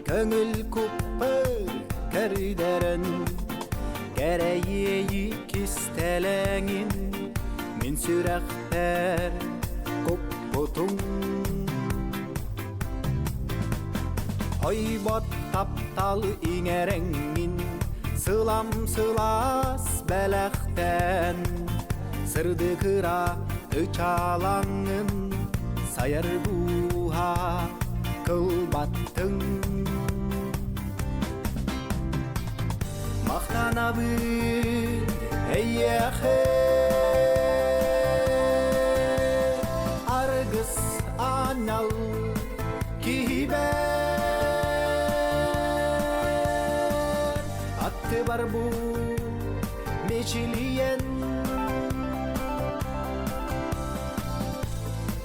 Көңүл куппар көрдөрөн Кэрэйиэйи кистэлэҥин Мин сүрэхпэр куппутуҥ Хойбот таптал иҥэрэҥҥин Сылам сылаас бэлэхтэн Сырдык ыра ычалаҥҥын Сайар дууһа кылбаттыҥ Махтанабын эйиэхэ Аргыс аанньал киһибэр Аттыбар бу мичилийэн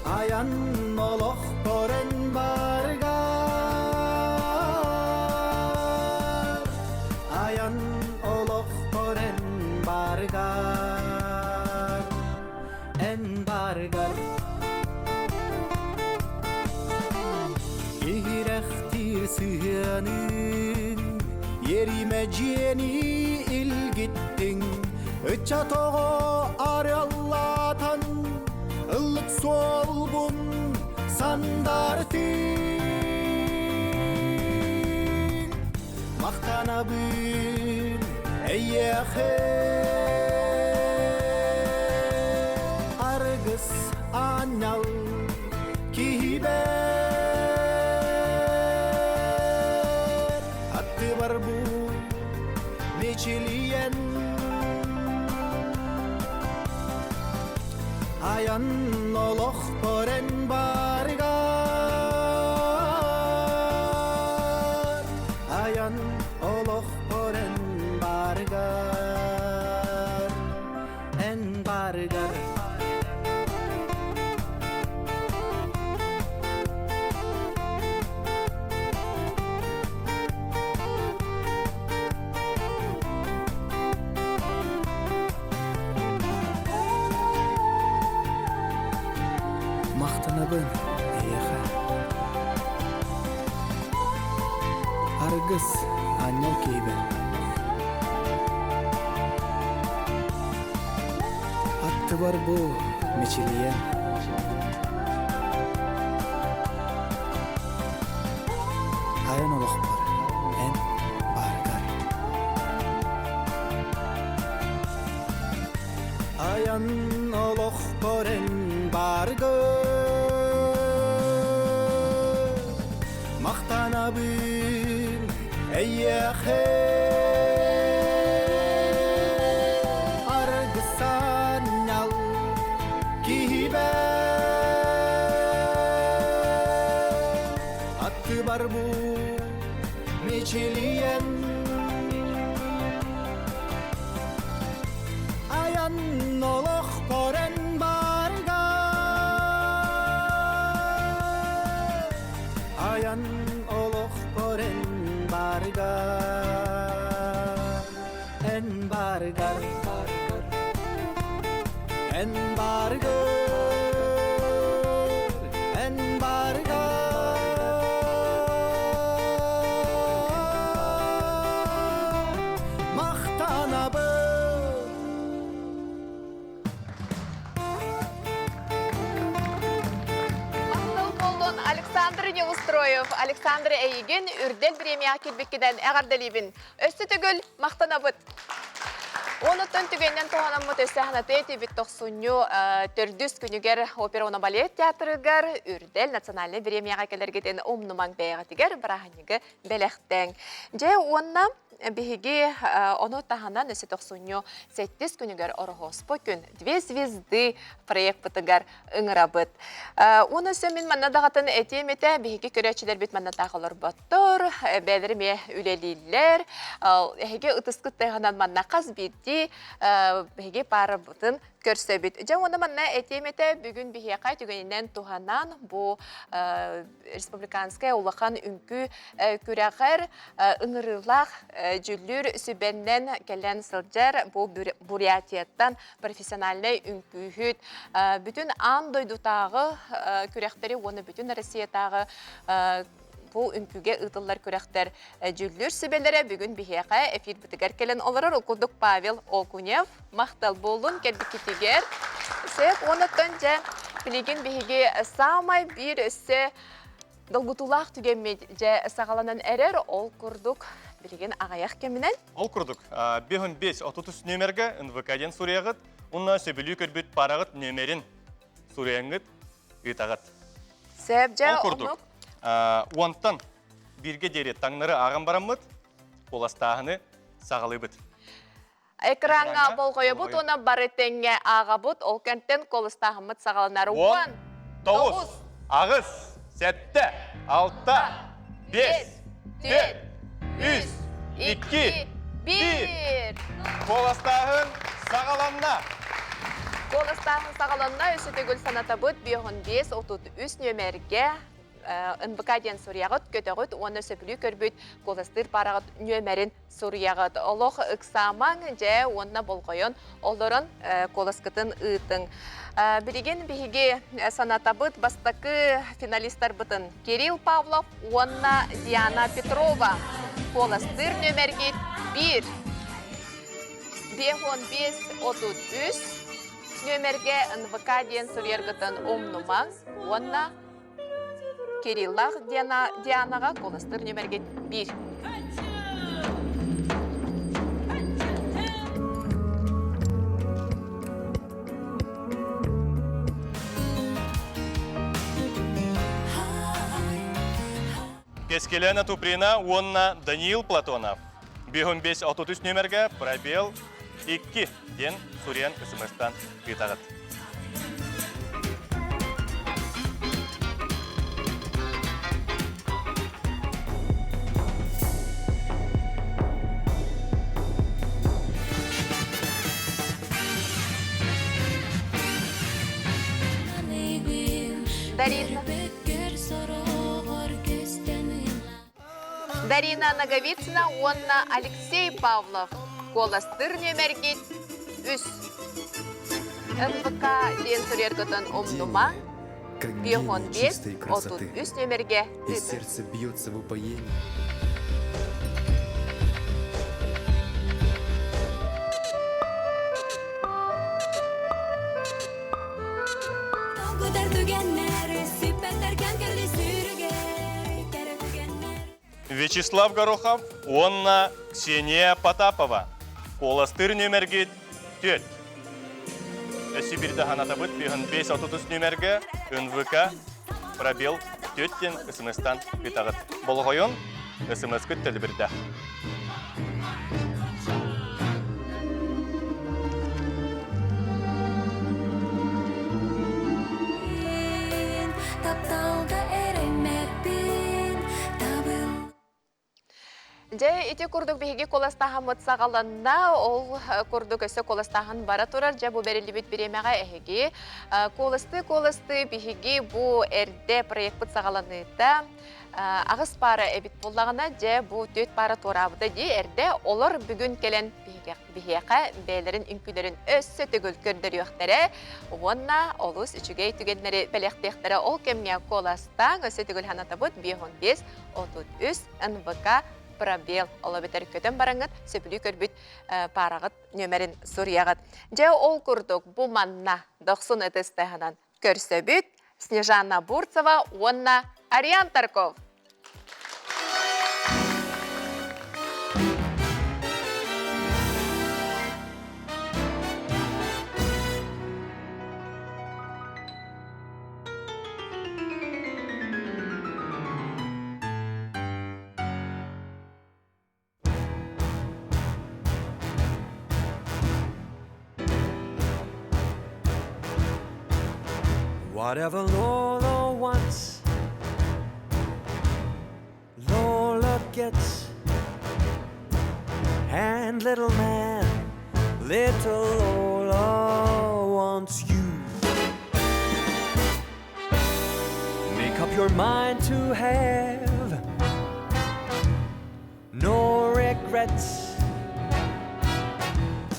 Айан олох көрөн баргар Айан олох көрөн баргар Эн баргар Иһирэхтиир сыһыаныҥ Ериме дьиэни илгиттиҥ Ыччат оҕо арыаллаатан Ыллык суолбун сандартыҥ Махтанабын эйиэхэ Аргыс аанньал киһибэр Аттыбар бу мичилийэн Айан олох көрен баргар Айан олох көрен баргар Эн баргар Махтанабын эйиэхэ. Аргыс аанньал киһибэр. Аттыбар бу мичилийэн. Айан олохпор эн бааргар. Айан олохпор эн бааргар Махтанабын эйиэхэ Аргысанньал киһибэр Аттыбар бу мичилийэн Айан олох көрөн барга Айан олох көрөн барга Эн баргар Эн баргар Эн баргар Махтанабын Махтал буоллун Александр Неустроев. Александр эйигин үрдэл бириэмийэҕэ киирбиккинэн эҕэрдэлиибин. Өссө төгүл махтанабыт. Онуттан түгэнинэн туһанаммыт өссө ханатыа этибит тохсунньу төрдүс күнүгэр опера уонна балет театрыгар Үрдэл национальнай бириэмийэҕэ кэлэргитин умнумаҥ бэйэҕитигэр бырааһынньыгы бэлэхтээҥ. Дьэ уонна биһиги ону таһынан өссө тохсунньу сэттис күнүгэр Ороһуоспа күн Две звезды проекпытыгар ыҥырабыт. Уонна өссө мин манна даҕатын этиэм этэ, биһиги көрөөччүлэрбит манна таах олорботтор, бэйэлэрэ эмиэ үлэлииллэр. Эһиги ытыскыт тыаһынан манна хас биирдии биһиги паарабытын көрсөбүт. Дьэ уонна манна этиэм этэ, бүгүн биһиэхэ түгэнинэн туһанан бу республиканскай улахан үҥкүү күрэҕэр ыҥырыылаах дьүллүүр сүбэннэн кэлэн сылдьар бу Бурятияттан профессиональнай үҥкүүһүт бүтүн аан дойдутааҕы күрэхтэри уонна бүтүн Россиятааҕы. бу үҥкүүгэ ыытыллар күрэхтэр дьүүллүүр сүбэлэрэ бүгүн биһиэхэ эфирбитигэр кэлэн олорор. Ол курдук Павел Окунев махтал буоллун кэлбиккитигэр. Сөп, онуттан дьэ билигин биһиги саамай биир өссө долгутуулаах түгэммит дьэ саҕаланан эрэр. Ол курдук билигин аҕыйах кэминэн. Ол курдук, 5 33 нүөмэргэ НВК диэн суруйаҕыт, уонна сөбүлүү көрбүт параҕыт нүөмэрин суруйаҥҥыт ыытаҕыт. Сөп, дьэ Ол курдук, уонтан бииргэ диэри таҥнары ааҕан бараммыт, куоластааһыны саҕалыыбыт. Экраҥҥа болҕойобут уонна бары тэҥҥэ ааҕабыт, ол кэнтэн куоластааһыммыт саҕаланар. 10, 9, 8, 7, 6, 5, 4, 3, 2, 1. Куоластааһын саҕаланна! Куоластааһын саҕаланна, өссө төгүл санатабыт, 55 33 нүөмэргэ НБК диэн суруйаҕыт, көтөҕүт уонна сөбүлүү көрбүт куоластыыр паараҕыт нүөмэрин суруйаҕыт. Олох ыксаамаҥ, дьэ уонна болҕойон олорон куоласкытын ыытыҥ. Билигин биһиги санатабыт бастакы финалистарбытын Кирилл Павлов уонна Диана Петрова. Куоластыыр нүөмэргит 1. 55 33 нүөмэргэ НВК диэн суруйаргытын умнумаҥ уонна Кириллах Дианаҕа куоластыыр нүөмэргит 1. Кэскилэна Туприна уонна Даниил Платонов. 55-33 нүөмэргэ пробел 2 диэн суруйан смс-тан ыытаҕыт. Дарина. Дарина Ноговицына уонна Алексей Павлов куоластыыр нүөмэргит үс. НВК диэн суруйаргытын умнума. 55 33 нүөмэргэ И сердце бьется в упоении. Вячеслав Горохов уонна Ксения Потапова. Куоластыыр нүөмэргит 4. Өссө бирде ханатабыт 5 33 нүөмэргэ НВК пробел 4 диэн смс-тан ыытаҕыт. Болҕойон смс-кыт төлөбүрдээх. Дьэ, ити курдук биһиги куоластааһыммыт саҕаланна. Ол курдук өссө куоластааһын бара турар. Дьэ, бу бэриллибит бириэмэҕэ эһиги куоластыы-куоластыы биһиги бу эрдэ проекпыт саҕаланыыта аҕыс паара эбит буоллаҕына, дьэ, бу түөрт паара туораабыта дии эрдэ. Олор бүгүн кэлэн биһиэхэ бэйэлэрин үҥкүүлэрин өссө төгүл көрдөрүөхтэрэ уонна олус үчүгэй түгэннэри бэлэхтиэхтэрэ. Ол кэмҥэ куоластааҥ өссө төгүл санатабыт 55 33 НВК пробел. Ол эбэтэр көтөн бараҥҥыт сөбүлүү көрбүт паараҕыт нүөмэрин суруйаҕыт. Дьэ, ол курдук бу манна дохсун ытыс таһынан көрсөбүт Снежана Бурцева уонна Ариан Тарков. Whatever Lola wants, Lola gets. And little man, little Lola wants you. Make up your mind to have no regrets.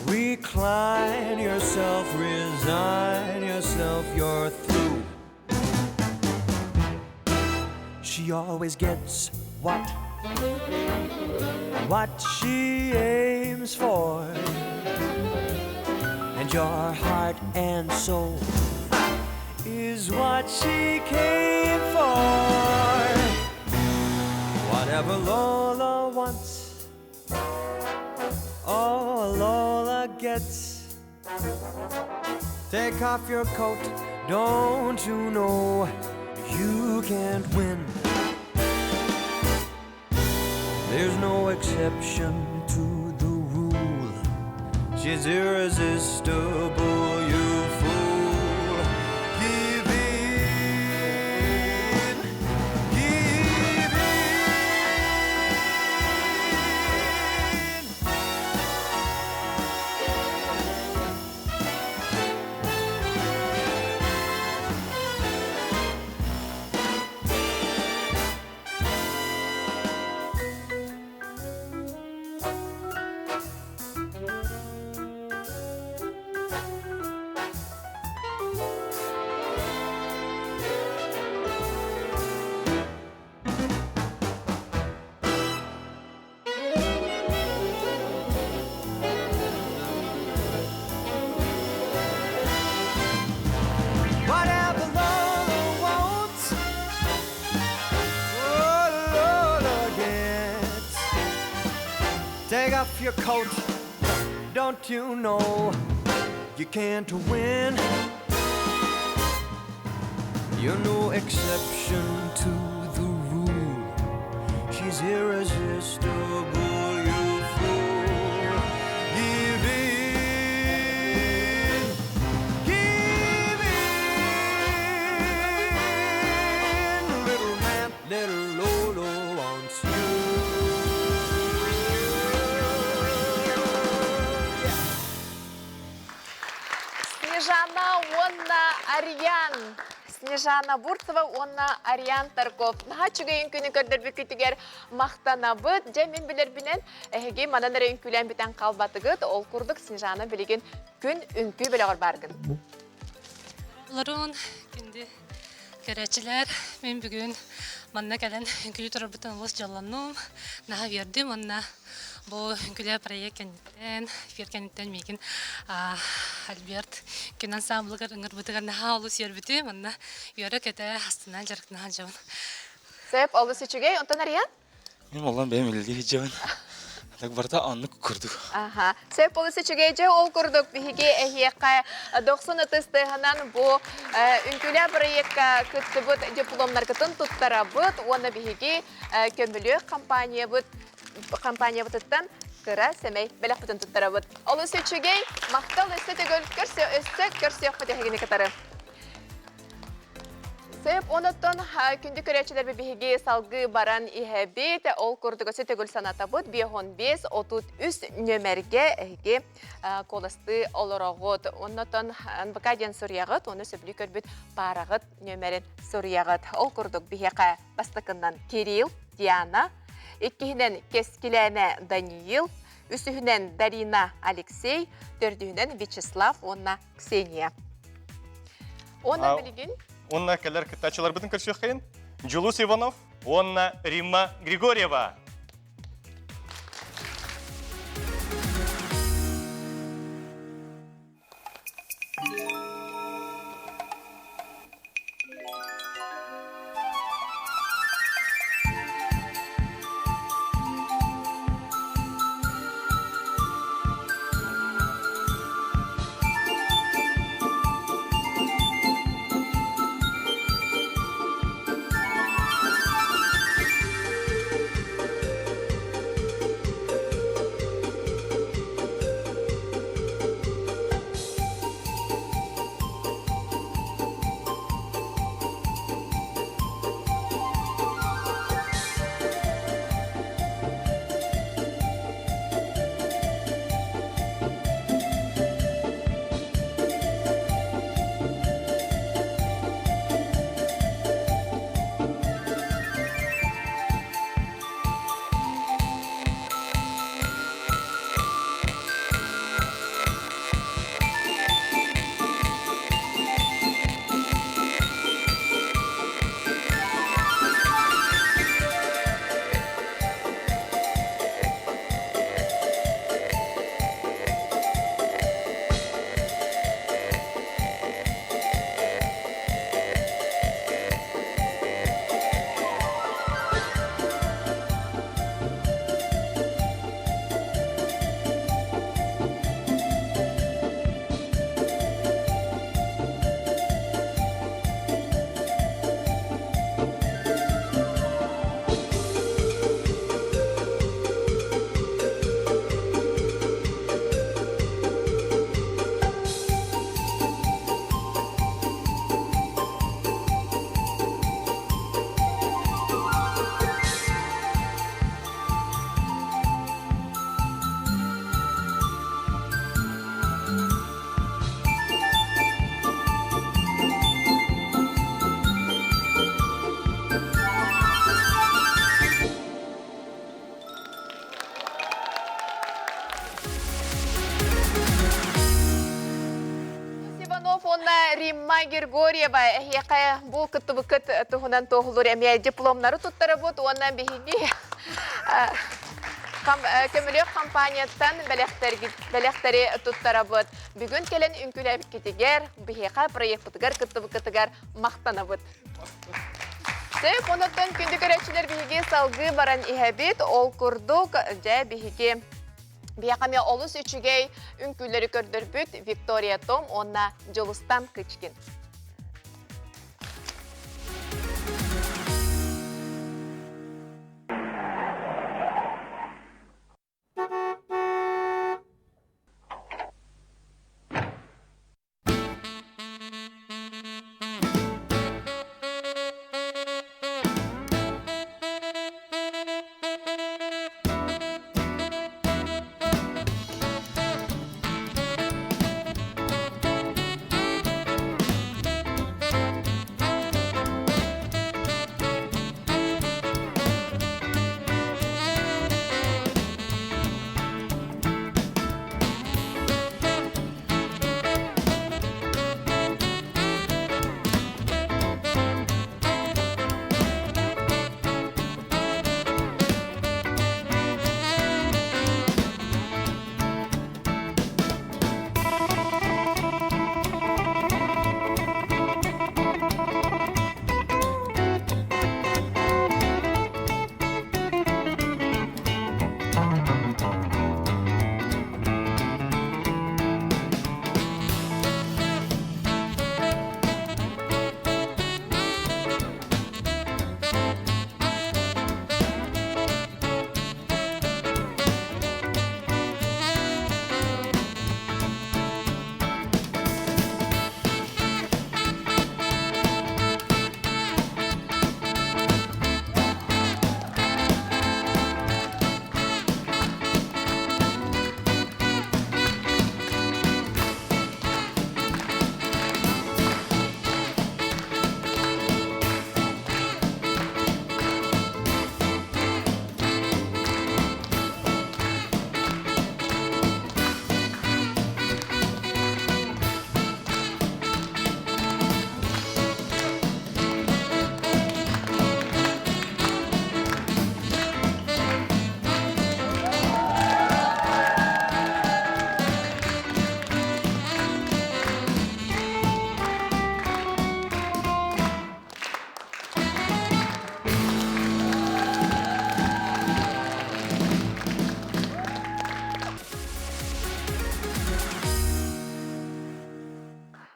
Recline yourself, resign yourself, you're through. She always gets what what she aims for. And your heart and soul is what she came for. Whatever Lola wants, oh, Lola gets. Take off your coat, don't you know you can't win? There's no exception to the rule. She's irresistible, you fool. Give in, give in. Whatever Lola wants, oh, Lola gets. Take off your coat, don't you know you can't win? You're no exception to the rule. She's irresistible, you fool. Give in, give in, little man, little Lolo wants you. Снежана уонна Арьян. Снежана Бурцева уонна Ариан Тарков. Наһаа үчүгэй үҥкүүнү көрдөрбүккүтүгэр махтанабыт. Дьэ мин билэрбинэн эһиги манан эрэ үҥкүүлээн бүтэн хаалбатыгыт. Ол курдук Снежана билигин күн үҥкүү бөлөҕөр бааргын. Олорун күндү көрөөччүлэр, мин бүгүн манна кэлэн үҥкүүлүү турарбыттан олус дьоллоннум, наһаа үөрдүм уонна бу үҥкүүлэр проект кэнниттэн, эфир кэнниттэн миигин Альберт күн ансамблыгар ыҥырбытыгар наһаа олус үөрбүтүм, манна үөрэ-көтө астынан дьарыктана сылдьабын. Сөп, олус үчүгэй. Онтон Ариан? Мин оллон бэйэм үлэлии сылдьабын. Так барыта оннук курдук. Аха. Сөп олус үчүгэй дьэ ол курдук биһиги эһиэхэ дохсун ытыс тыаһынан бу үҥкүүлээх бырайыакка кыттыбыт дипломнаргытын туттарабыт уонна биһиги көмүлүөк компаниябыт компаниябытыттан кыра сэмэй бэлэхпитин туттарабыт. Олус үчүгэй, махтал өссө төгүл көрсө өссө көрсүөхпүт эһигини кытары. Сөп, онуттан күндү көрөөччүлэрбит биһиги салгыы баран иһэбит. Ол курдук өссө төгүл санатабыт 55 33 нөмерге эһиги куоластыы олороҕут. Оннотон НБК диэн суруйаҕыт, уонна сөбүлүү көрбүт паараҕыт нөмерин суруйаҕыт. Ол курдук биһиэхэ бастакыннан Кирилл, Диана, иккиһинэн Кэскилээнэ Даниил, үсүһүнэн Дарина Алексей, төрдүһүнэн Вячеслав уонна Ксения. Уонна билигин Уонна кэлэр кыттааччыларбытын көрсүөххэйин. Дьулус Иванов уонна Римма Григорьева. уонна Римма Григорьева эһиэхэ бу кыттыбыккыт туһунан туоһулуур эмиэ дипломнары туттарабыт уонна биһиги көмүлүөк компанияттан бэлэхтэри туттарабыт. Бүгүн кэлэн үҥкүүлээбиккитигэр, биһиэхэ проекпытыгар кыттыбыккытыгар махтанабыт. Сөп, онуттан күндү көрөөччүлэр биһиги салгыы баран иһэбит. Ол курдук, дьэ, биһиги биһиэхэ эмиэ олус үчүгэй үҥкүүлэри көрдөрбүт Виктория Том уонна Дьулустан Кычкин.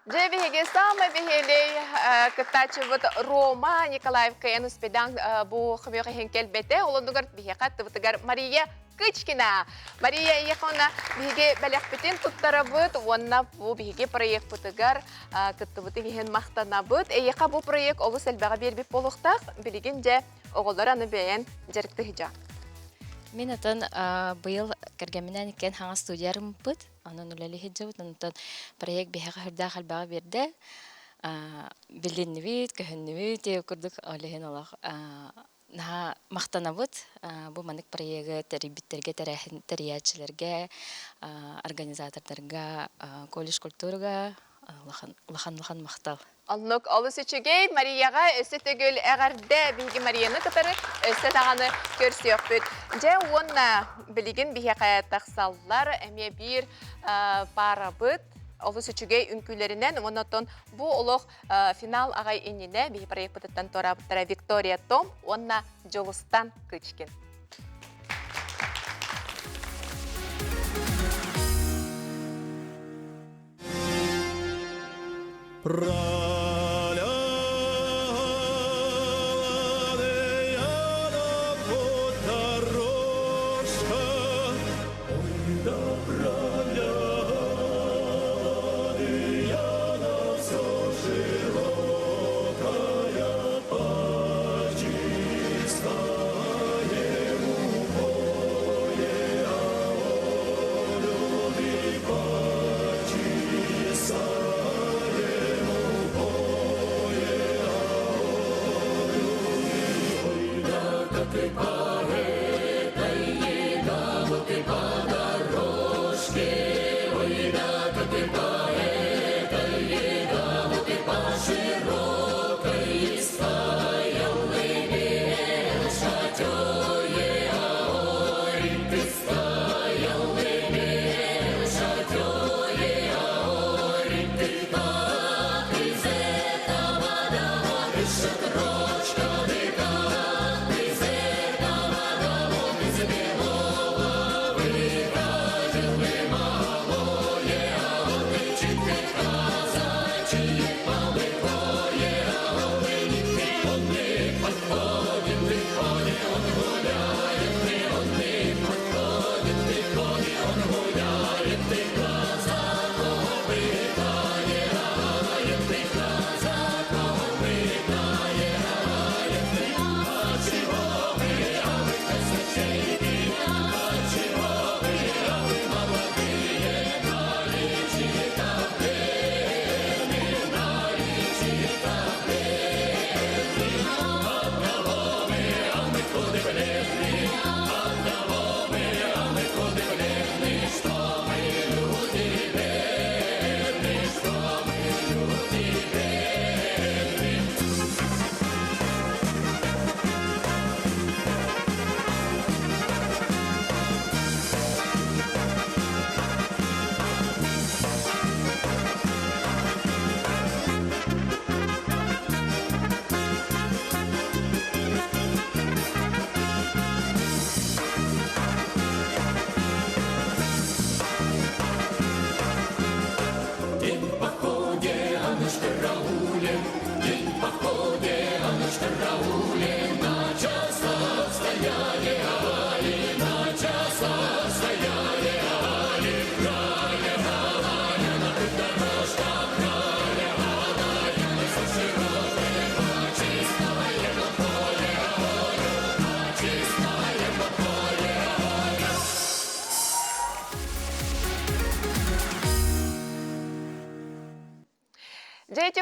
Дьэ, биһиги саамай биһиэлэй кыттааччыбыт Рома Николаев кыайан успедаң бу хомуйуох иһин кэлбэтэ. Ол оннугар биһиэхэ аттыбытыгар Мария Кычкина. Мария Еховна биһиги бэлэхпитин туттарабыт уонна бу биһиги проекпытыгар кыттыбытын иһин махтанабыт. Эйиэхэ бу проект олус элбэҕи биэрбит буолуохтаах. Билигин дьэ оҕолор аны бэйэн дьарыктыһыдьа. Мин отон быйыл кэргэмминэн иккиэн хаҥас студия арыммыппыт. Онон үлэлии сылдьабыт. Онтон проект биһиэхэ сүрдээх элбэҕи биэрдэ. Билиннибит, көһүннүбүт курдук ол иһин олох наһаа махтанабыт бу маннык проегы тэрийбиттэргэ, тэрээһин тэрийээччилэргэ, организатордарга, колледж культурага улахан улахан махтал. Оннук олус үчүгэй Марияҕа өссө төгүл эҕэрдэ биһиги Марияны кытары өссө даҕаны көрсүөхпүт. Дьэ уонна билигин биһиэхэ тахсаллар эмиэ биир паарабыт олус үчүгэй үҥкүүлэринэн уонна оттон бу олох финал аҕай иннинэ биһи проекпытыттан туораабыттара Виктория Том уонна Дьулустан Кычкин.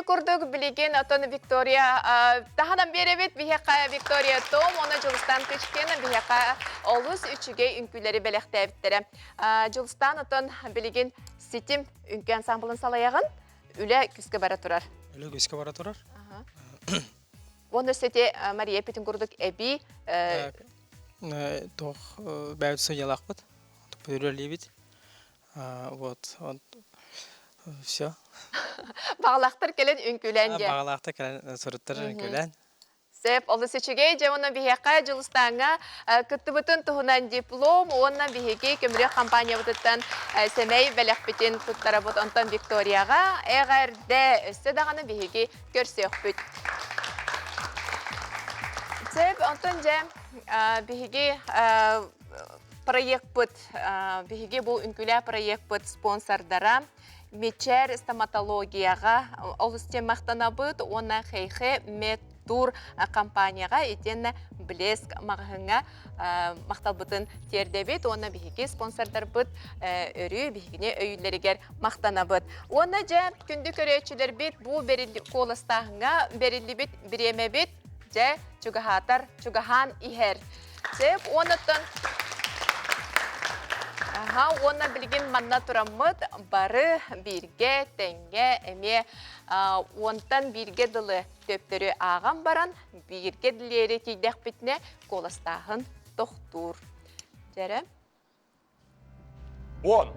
курдук билигин отон Виктория таһынан биэрэбит биһиэхэ Виктория Том уонна Дьулустаан Кычкин биһиэхэ олус үчүгэй үҥкүүлэри бэлэхтээбиттэрэ. Дьулустаан отон билигин ситим үҥкүү ансамблын салайаҕын үлэ күүскэ бара турар. Үлэ күүскэ бара турар. Уонна өссө Мария эппитин курдук эбии туох бэйэбит судьялаахпыт, үлэлиибит. Вот, все. Баҕалаахтар кэлэн үҥкүүлээн диэн. Баҕалаахтар кэлэн суруттар үҥкүүлээн. Сөп, олус үчүгэй. Дьэ, уонна биһиэхэ Дьулустааҥҥа кыттыбытын туһунан диплом уонна биһиги көмүрүөх компаниябытыттан сэмэй бэлэхпитин туттарабыт. Онтон Викторияҕа эҕэрдэ өссө даҕаны биһиги көрсүөхпүт. Сөп, онтон дьэ биһиги проекпыт, биһиги бу үҥкүүлээх проекпыт спонсордара Мичээр стоматологияҕа олус диэн махтанабыт уонна Хэйхэ Медтур компанияҕа итиэннэ Блеск маҕаһыыҥҥа махталбытын тиэрдэбит уонна биһиги спонсордарбыт өрүү биһигини өйүүллэригэр махтанабыт. Уонна дьэ күндү көрөөччүлэрбит бу куоластааһыҥҥа бэриллибит бириэмэбит дьэ чугаһаатар чугаһаан иһэр. Сөп уоннаттан Аха, уонна билигин манна тураммыт бары бииргэ, тэҥҥэ эмиэ уонтан бииргэ дылы төптөрү ааҕан баран бииргэ дилиэри тиийдэхпитинэ куоластааһын тохтуур. Дьэрэ. 10,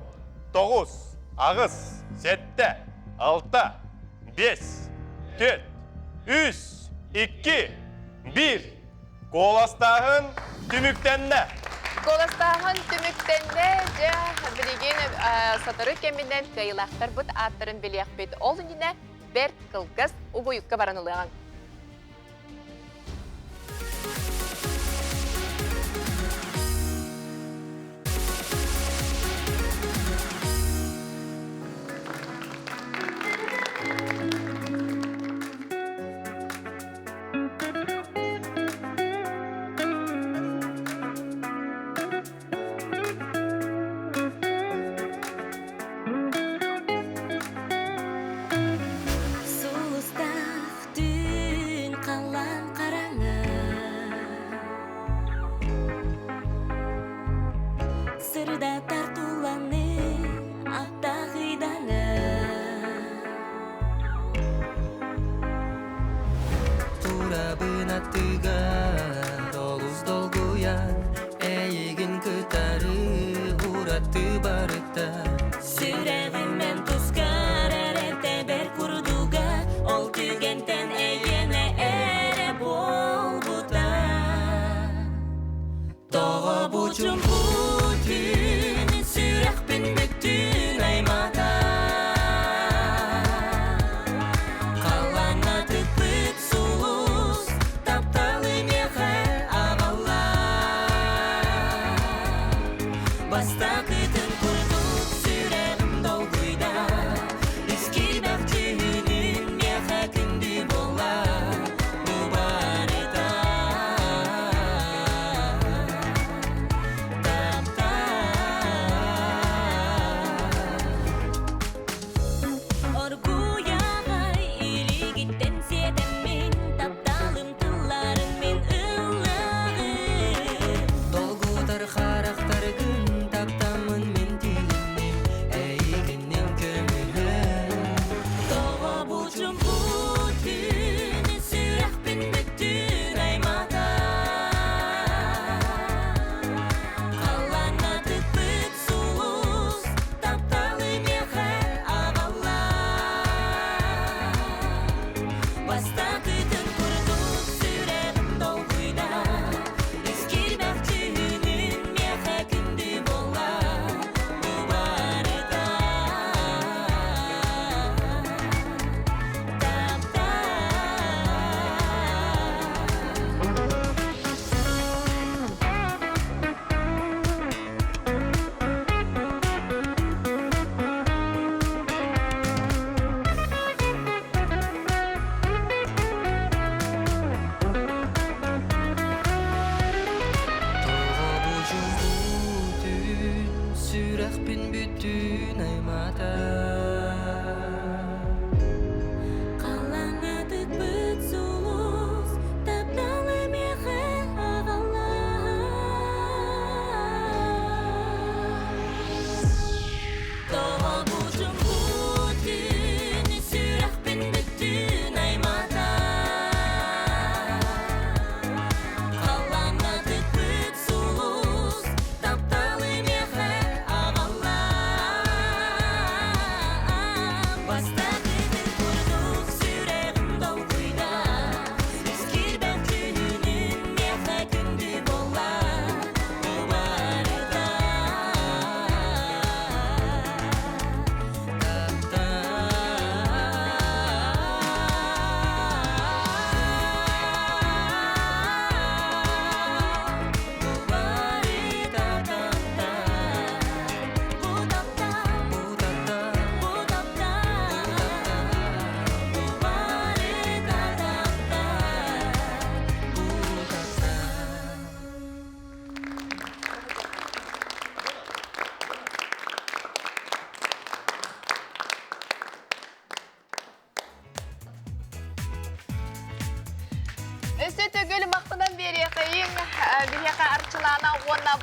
9, 8, 7, 6, 5, 4, 3, 2, 1. Куоластааһын түмүктэннэ. Куоластааһын түмүктэннэ. Дьэ, билигин сотору кэминэн кыайыылаахтарбыт ааттарын билиэхпит. Ол иннинэ бэрт кылгас угуйукка баран ылыаҕыҥ. Сулустаах түүн халлаан хараҥа Сырдатар туланы аттаах ыйдаҥа Турабын аттыгар олус долгуйан Эйигин кытары ураты барыта Сүрэҕим тускар эрэ тэбэр курдуга Ол түгэнтэн эйиэнэ эрэ буолбута Тоҕо бу чуҥку түүн сүрэхпин бүттүүн аймата Халлааҥҥа тыкпыт сулус тапталы миэхэ аҕалла Бастакытын курдук сүрэҕим долгуйда Үс кирбэх дьүһүнүн миэхэ күндү буолла Бу барыта Оргуйаҕай илигиттэн сиэтэммин тапталым тылларын мин ыллаҕым Долгутар харахтаргын таптаммын мин тилинним эйигиннин көмүһүн Тоҕо бу чуҥку түүн сүрэхпин бүттүүн аймата Халлааҥҥа тыкпыт сулус тапталы миэхэ аҕалла Бастакытын курдук сүрэҕим долгуйда Үс кирбэх дьүһүнүн миэхэ күндү буолла Бу барыта Тоҕо бу түүн сүрэхпин бүттүүн аймата.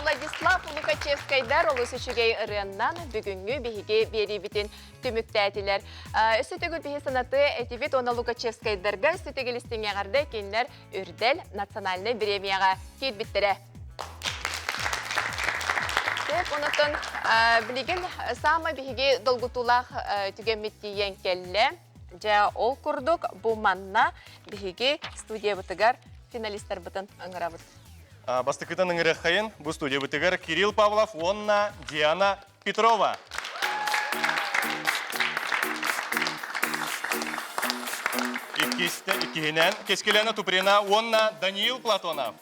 Владислав Лукачевскайдар олус үчүгэй ырыаннан бүгүҥҥү биһиги биэриибитин түмүктээтилэр. Өссө төгүл биһи санаты этибит уонна Лукачевскайдарга өссө төгүл истиҥ эҕэрдэ кинилэр Үрдэл национальнай бириэмийэҕэ киирбиттэрэ. Сөп, онотон билигин саамай биһиги долгутуулаах түгэммит тиийэн кэллэ. Дьэ, ол курдук бу манна биһиги студиябытыгар финалистарбытын ыҥырабыт. Бастакытын ыҥырыаххайын бу студиябытыгар Кирилл Павлов уонна Диана Петрова. Иккистэ иккиһинэн Кэскилена Туприна уонна Даниил Платонов.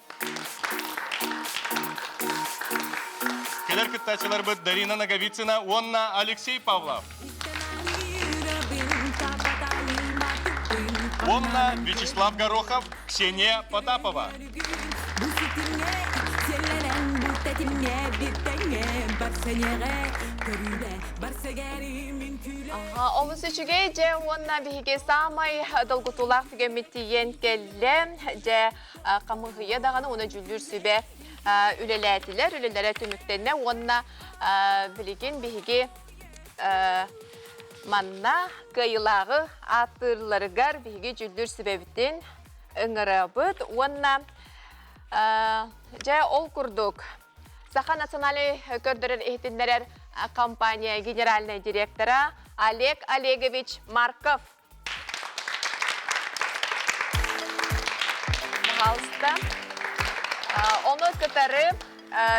Кэлэр кыттааччыларбыт Дарина Ноговицына уонна Алексей Павлов. Уонна Вячеслав Горохов, Ксения Потапова. Олус үчүгэй дьэ уонна биһиги саамай долгутуулаах түгэммит тиийэн кэллэ. Дьэ хамыыһыйа даҕаны уонна дьүүллүүр сүбэ үлэлээтилэр, үлэлэрэ түмүктэннэ уонна билигин биһиги манна кыайыылааҕы ааттыылларыгар биһиги дьүүллүүр сүбэбитин ыҥырабыт уонна дьэ ол курдук Саха национальнай көрдөрөр иһитиннэрэр компания генеральнай директора Олег Олегович Марков. Пожалуйста. Ону кытары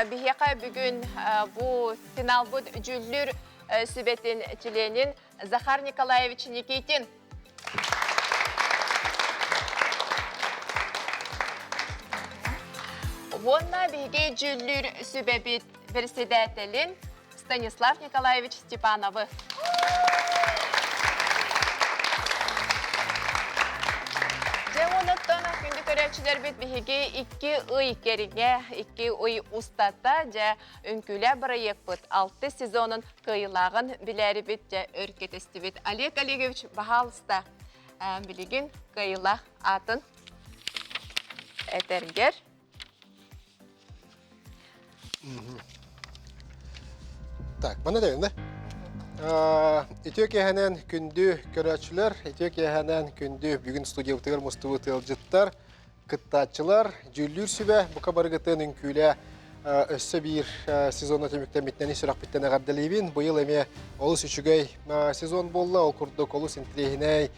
биһиэхэ бүгүн бу финалбыт дьүүллүүр сүбэтин чилиэнин Захар Николаевич Никитин. Уонна биһиги дьүүллүүр сүбэбит председателин Станислав Николаевич Степановы. Дьэ онуттан күндү көрөөччүлэрбит биһиги икки ый кэриҥэ, икки ый устата дьэ үҥкүүлээ бырайыакпыт алты сезонун кыайыылааҕын билээрибит дьэ өр кэтэстибит. Олег Олегович, баһаалыста, билигин кыайыылаах аатын этэргэр. Так, мана дэгин да? Үтүө киэһэнэн күндү көрөөччүлэр, үтүө киэһэнэн күндү бүгүн студиябытыгар мустубут ыалдьыттар, Кыттааччылар, дьүүллүүр сүбэ бука барыгытын үҥкүүлэ өссө биир сезонна түмүктэммитинэн ис сүрэхпиттэн эҕэрдэлиибин. Быйыл эмиэ олус үчүгэй сезон буолла. Ол курдук олус интэриэһинэй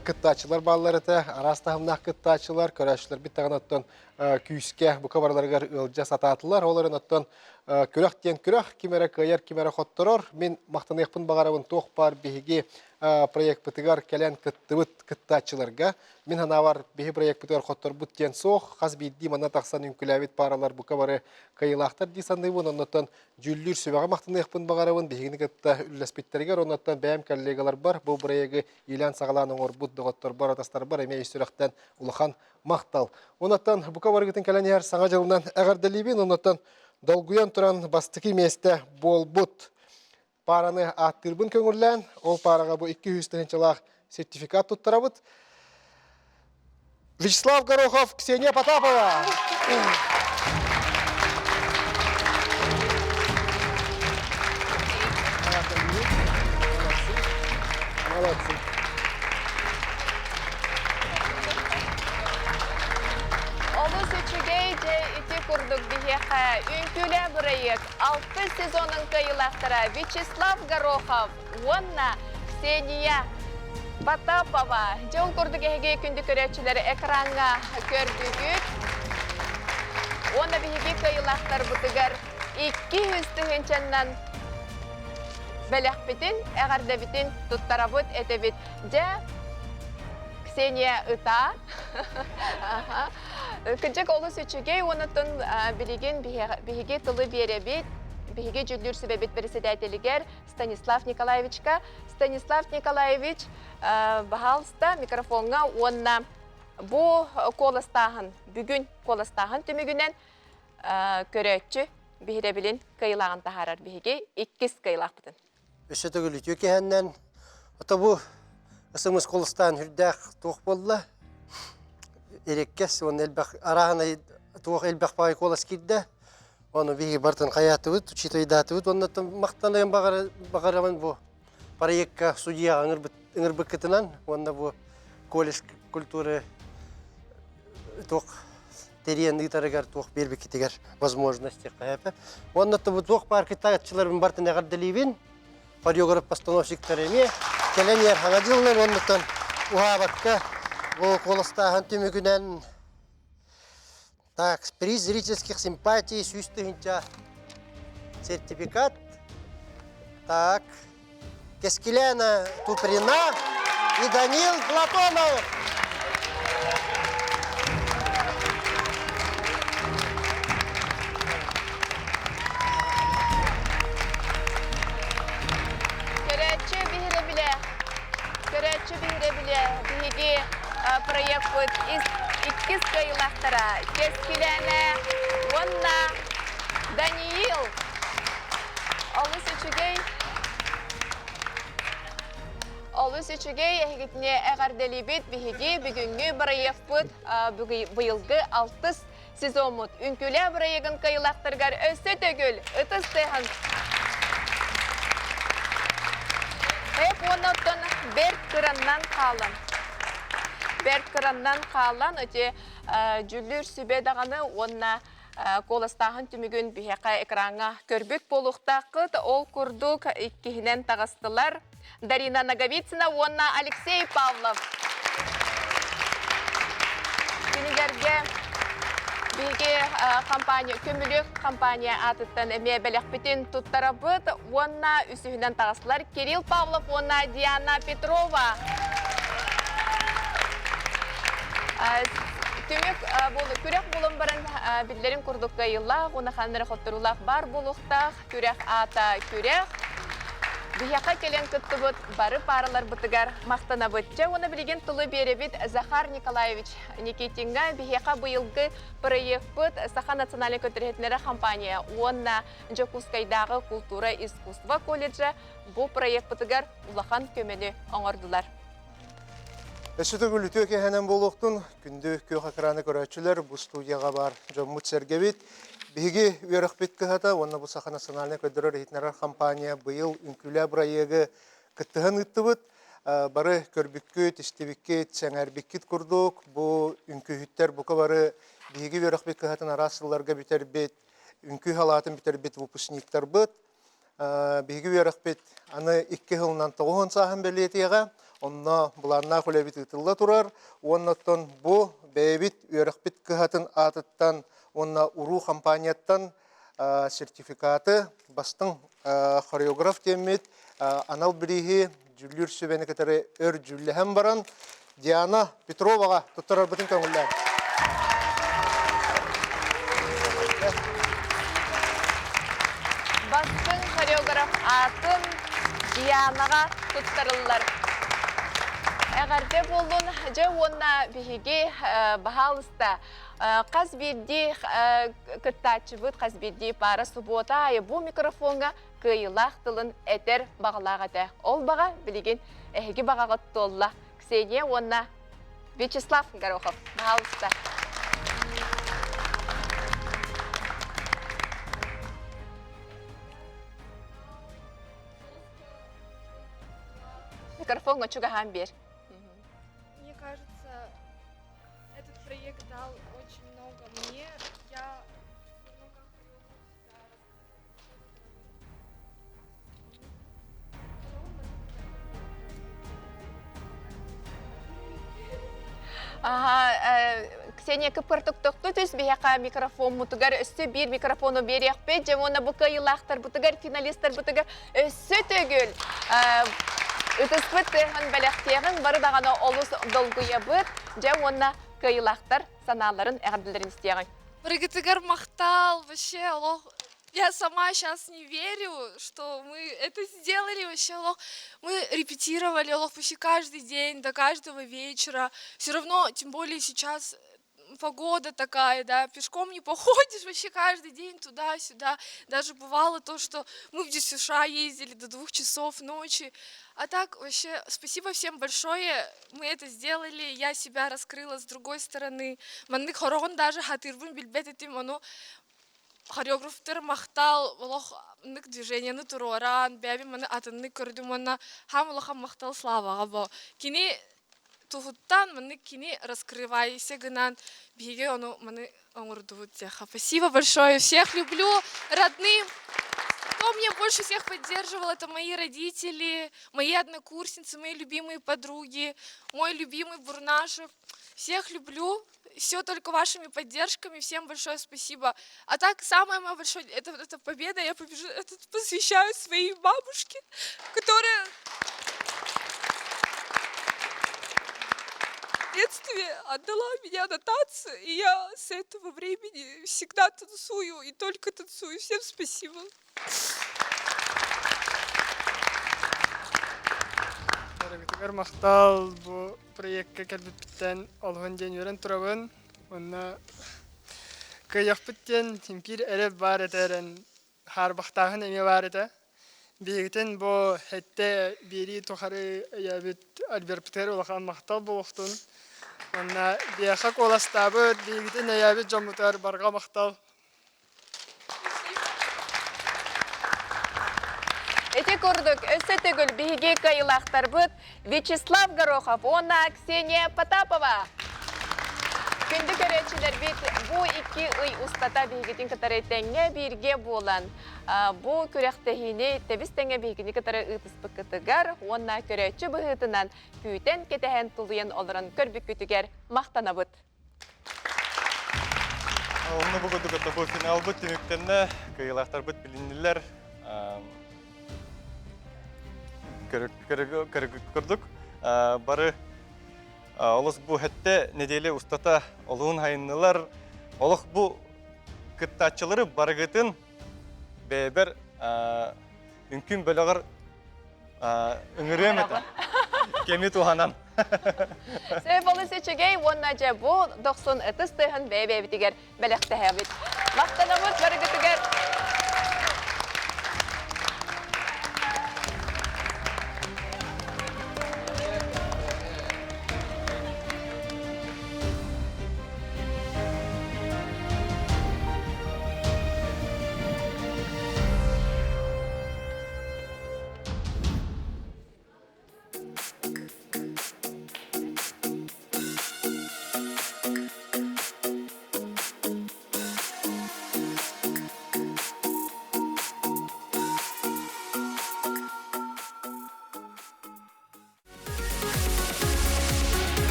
кыттааччылар бааллар этэ. Араас таһымнаах кыттааччылар, көрөөччүлэрбит даҕаны оттон күүскэ бука барыларыгар ыалдьа сатаатылар. Ол эрэн оттон күрэх диэн күрэх, ким эрэ кыайар, ким эрэ хотторор. Мин махтаныахпын баҕарабын туох баар биһиги проекпытыгар кэлэн кыттыбыт кыттааччыларга. Мин санаабар, биһи проекпытыгар хотторбут диэн суох, хас биирдии манна тахсан үҥкүлээбит пааралар бука бары кыайыылаахтар дии саныыбын. Оннуттан дьүүллүүр сүбэҕэ махтаныахпын баҕарабын биһигини кытта үлэлэспиттэригэр, оннуттан бэйэм коллегаларбар бу бырайыагы иилээн-саҕалаан оҥорбут доҕотторбор, атастарбар эмиэ ис сүрэхтэн улахан махтал. Оннуттан бука барыгытын кэлэн иһэр Саҥа дьылынан эҕэрдэлиибин, оннуттан долгуйан туран бастакы миэстэ буолбут паараны ааттыырбын көҥүллээн, ол паараҕа бу 200 тыһыынчалаах сертификат туттарабыт. Вячеслав Горохов, Ксения Потапова! Молодцы. Олус үчүгэй дьэ ити курдук биһиэхэ үҥкүүлэ бырайыак Алтыс сезонун кыайыылаахтара Вячеслав Горохов уонна Ксения Потапова. Дьэ ол курдук эһиги күндү көрөөччүлэр экраҥҥа көрдүгүт. Уонна биһиги кыайыылаахтарбытыгар 200 тыһыынчаннан бэлэхпитин, эҕэрдэбитин туттарабыт этэбит. Дьэ, Ксения ытаа. Кырдьык олус үчүгэй уонна билигин биһиги тылы биэрэбит, биһиги дьүүллүүр сүбэбит председателигэр Станислав Николаевичка. Станислав Николаевич, баһаалыста микрофоҥҥа уонна бу куоластааһын, бүгүн куоластааһын түмүгүнэн көрөөччү биһирэбилин кыайыылааҕын таһаарар биһиги иккис кыайыылаахпытын. Өссө төгүл үтүө киһэннэн, ото бу ысымыс кулустаан үрдээх туох буолла? Эрэккэс уонна элбэх арааһынай туох элбэх баай куолас киирдэ. Оны биһиги бартын хайаатыбыт, учитывайдаатыбыт, оннуттан махтаныан баҕарабын бу проектка судьяҕа ыҥырбыккытынан уонна бу колледж культуры туох тэрийэн ыытарыгар туох биэрбиккитигэр возможность хайапы. Уонна бу туох баар кыттааччыларбын бартын эҕэрдэлиибин. Хореограф постановщиктар эмиэ кэлэн иһэр хаҥа дьылынан уоннуттан уһаабакка бу куоластааһын түмүгүнэн Так, приз зрительских симпатий 100 тыһыынча сертификат. Так, Кэскилэна Туприна и Данил Платонов. Көрөөччү биһирэбилэ, көрөөччү биһирэбилэ биһиги проекпыт иккис кыайыылаахтара Кэскилээнэ уонна Даниил. Олус үчүгэй. Олус үчүгэй эһигитини эҕэрдэлиибит биһиги бүгүҥҥү бырайыакпыт быйылгы алтыс сезоммут үҥкүүлээх бырайыагын кыайыылаахтарыгар өссө төгүл ытыс тыаһын Эп уонна оттон бэрт кыраннан хаалан бэрт кыраннан хаалан ити дьүллүүр сүбэ даҕаны уонна куоластааһын түмүгүн биһиэхэ экраҥҥа көрбүт буолуохтааххыт. Ол курдук иккиһинэн таҕыстылар Дарина Ноговицына уонна Алексей Павлов. Кинилэргэ биһиги компания Көмүлүк компания аатыттан эмиэ бэлэхпитин туттарабыт уонна үсүһүнэн таҕыстылар Кирилл Павлов уонна Диана Петрова. Түмүк күрэх булан баран биллэрин курдук кыайыылаах уонна ханна хотторуулаах баар буолуохтаах күрэх аата күрэх. Биһиэхэ кэлэн кыттыбыт бары паараларбытыгар махтанабыт. Чэ уонна билигин тылы биэрэбит Захар Николаевич Никитиҥҥа биһиэхэ быйылгы проекпыт Саха национальнай көтүрүһэтинэрэ компания уонна Дьокуускайдааҕы култуура искусство колледжа бу проекпытыгар улахан көмөнү оҥордулар. Өссө төгүл үтүө киэһэнэн буолуохтун. Күндү күөх экраны көрөөччүлэр, бу студияҕа баар дьоммут-сэргэбит. Биһиги үөрэхпит кыһата уонна бу Саха национальнай көрдөрөр-иһитиннэрэр компания быйыл үҥкүүлээ бырайыагы кыттыһан ыыттыбыт. Бары көрбүккүт, истибиккит, сэҥээрбиккит курдук бу үҥкүүһүттэр бука бары биһиги үөрэхпит кыһатын араас сылларга бүтэрбит, үҥкүү салаатын бүтэрбит выпускниктарбыт. Биһиги үөрэхпит аны икки сылынан 90 сааһын бэлиэтиэҕэ. Онно былааннаах үлэбит ыытылла турар. Уонна оттон бу бэйэбит үөрэхпит кыһатын аатыттан уонна уруу компанияттан сертификаты бастыҥ хореограф диэммит анал бирииһи дьүүллүүр сүбэни кытары өр дьүүллэһэн баран Диана Петроваҕа туттарарбытын көҥүллээн. Бастыҥ хореограф аатын Дианаҕа туттарыллар. Эҕэрдэ буоллун, дьэ уонна биһиги баһаалыста хас биирдии кыттааччыбыт, хас биирдии паара субуота аайы бу микрофоҥҥа кыайыылаах тылын этэр баҕалаах этэ. Ол баҕа билигин эһиги баҕаҕыт туолла. Ксения уонна Вячеслав Горохов. Пожалуйста. Микрофоҥҥа чугаһаан биэр. Мне кажется, этот проект дал очень много мне. Я много Ксения кыппыртыктохту түс биһиэхэ микрофоммутугар өссө биир микрофону биэриэхпит. Дьэ уонна бу кыайыылаахтарбытыгар, финалистарбытыгар өссө төгүл ытыспыт тыаһын бэлэхтиэҕиҥ бары даҕаны олус долгуйабыт. Дьэ уонна кыайыылаахтар санааларын эҕэрдэлэрин истиэҕиҥ. Барыгытыгар махтал, вообще олох я сама сейчас не верю, что мы это сделали вообще олох. Мы репетировали олох почти каждый день, до каждого вечера. Все равно, тем более сейчас погода такая, да, пешком не походишь вообще каждый день туда-сюда. Даже бывало то, что мы в ДЮСШ ездили до 2 часов ночи. А так, вообще, спасибо всем большое, мы это сделали, я себя раскрыла с другой стороны. Маннык хороҕун даже хатыырбын билбэт этим, ону. Хореографтар махтал олох нык движениены туруоран, бэйэбин маны атыннык көрдүм уонна хаам улахан махтал Славаҕа бо. Кини туһуттан маннык кини раскрывайся гынан биһиги ону маны оҥордубут диэхэ. Спасибо большое, всех люблю, родным. Кто меня больше всех поддерживал, это мои родители, мои однокурсницы, мои любимые подруги, мой любимый Бурнашев. Всех люблю, все только вашими поддержками, всем большое спасибо. А так, самое мое большое, это, это победа, я побежу, это посвящаю своей бабушке, которая в детстве отдала меня на танцы, и я с этого времени всегда танцую и только танцую. Всем спасибо. Барыгытыгар махтал бу проекка кэлбиппиттэн олуһун диэн үөрэн турабын. Уонна кыайыахпыт диэн импиир эрэ баар этэ эрэн хаарбахтааһын эмиэ баар этэ. Биһигитин бу хэттэ биэрии тухары өйөөбүт Альберпытыгар улахан махтал буолуохтун. Уонна биһиэхэ куоластаабыт, биһигитин өйөөбүт дьоммутугар барҕа махтал. Ити курдук өссө төгүл биһиги кыайыылаахтарбыт Вячеслав Горохов уонна Ксения Потапова. Күндү көрөөччүлэрбит бу икки ый устата биһигитин кытары тэҥҥэ бииргэ буолан бу күрэхтэһиини тэбис-тэҥҥэ биһигини кытары ыытыспыккытыгар уонна көрөөччү быһыытынан күүтэн кэтэһэн тулуйан олорон көрбүккүтүгэр махтанабыт. Онно бу курдук бу финалбыт түмүктэннэ, кыайыылаахтарбыт билиннилэр. Курдук бары олус бу хэттэ неделя устата олуһун хайыннылар. Олох бу кыттааччылары барыгытын бэйэбэр үҥкүн бөлөҕөр ыҥырыам этэ. Кэми туһанан. Сөп олус үчүгэй уонна дьэ бу дохсун ытыс тыаһын бэйэ-бэйэбитигэр бэлэхтэһэбит. Махтанабыт.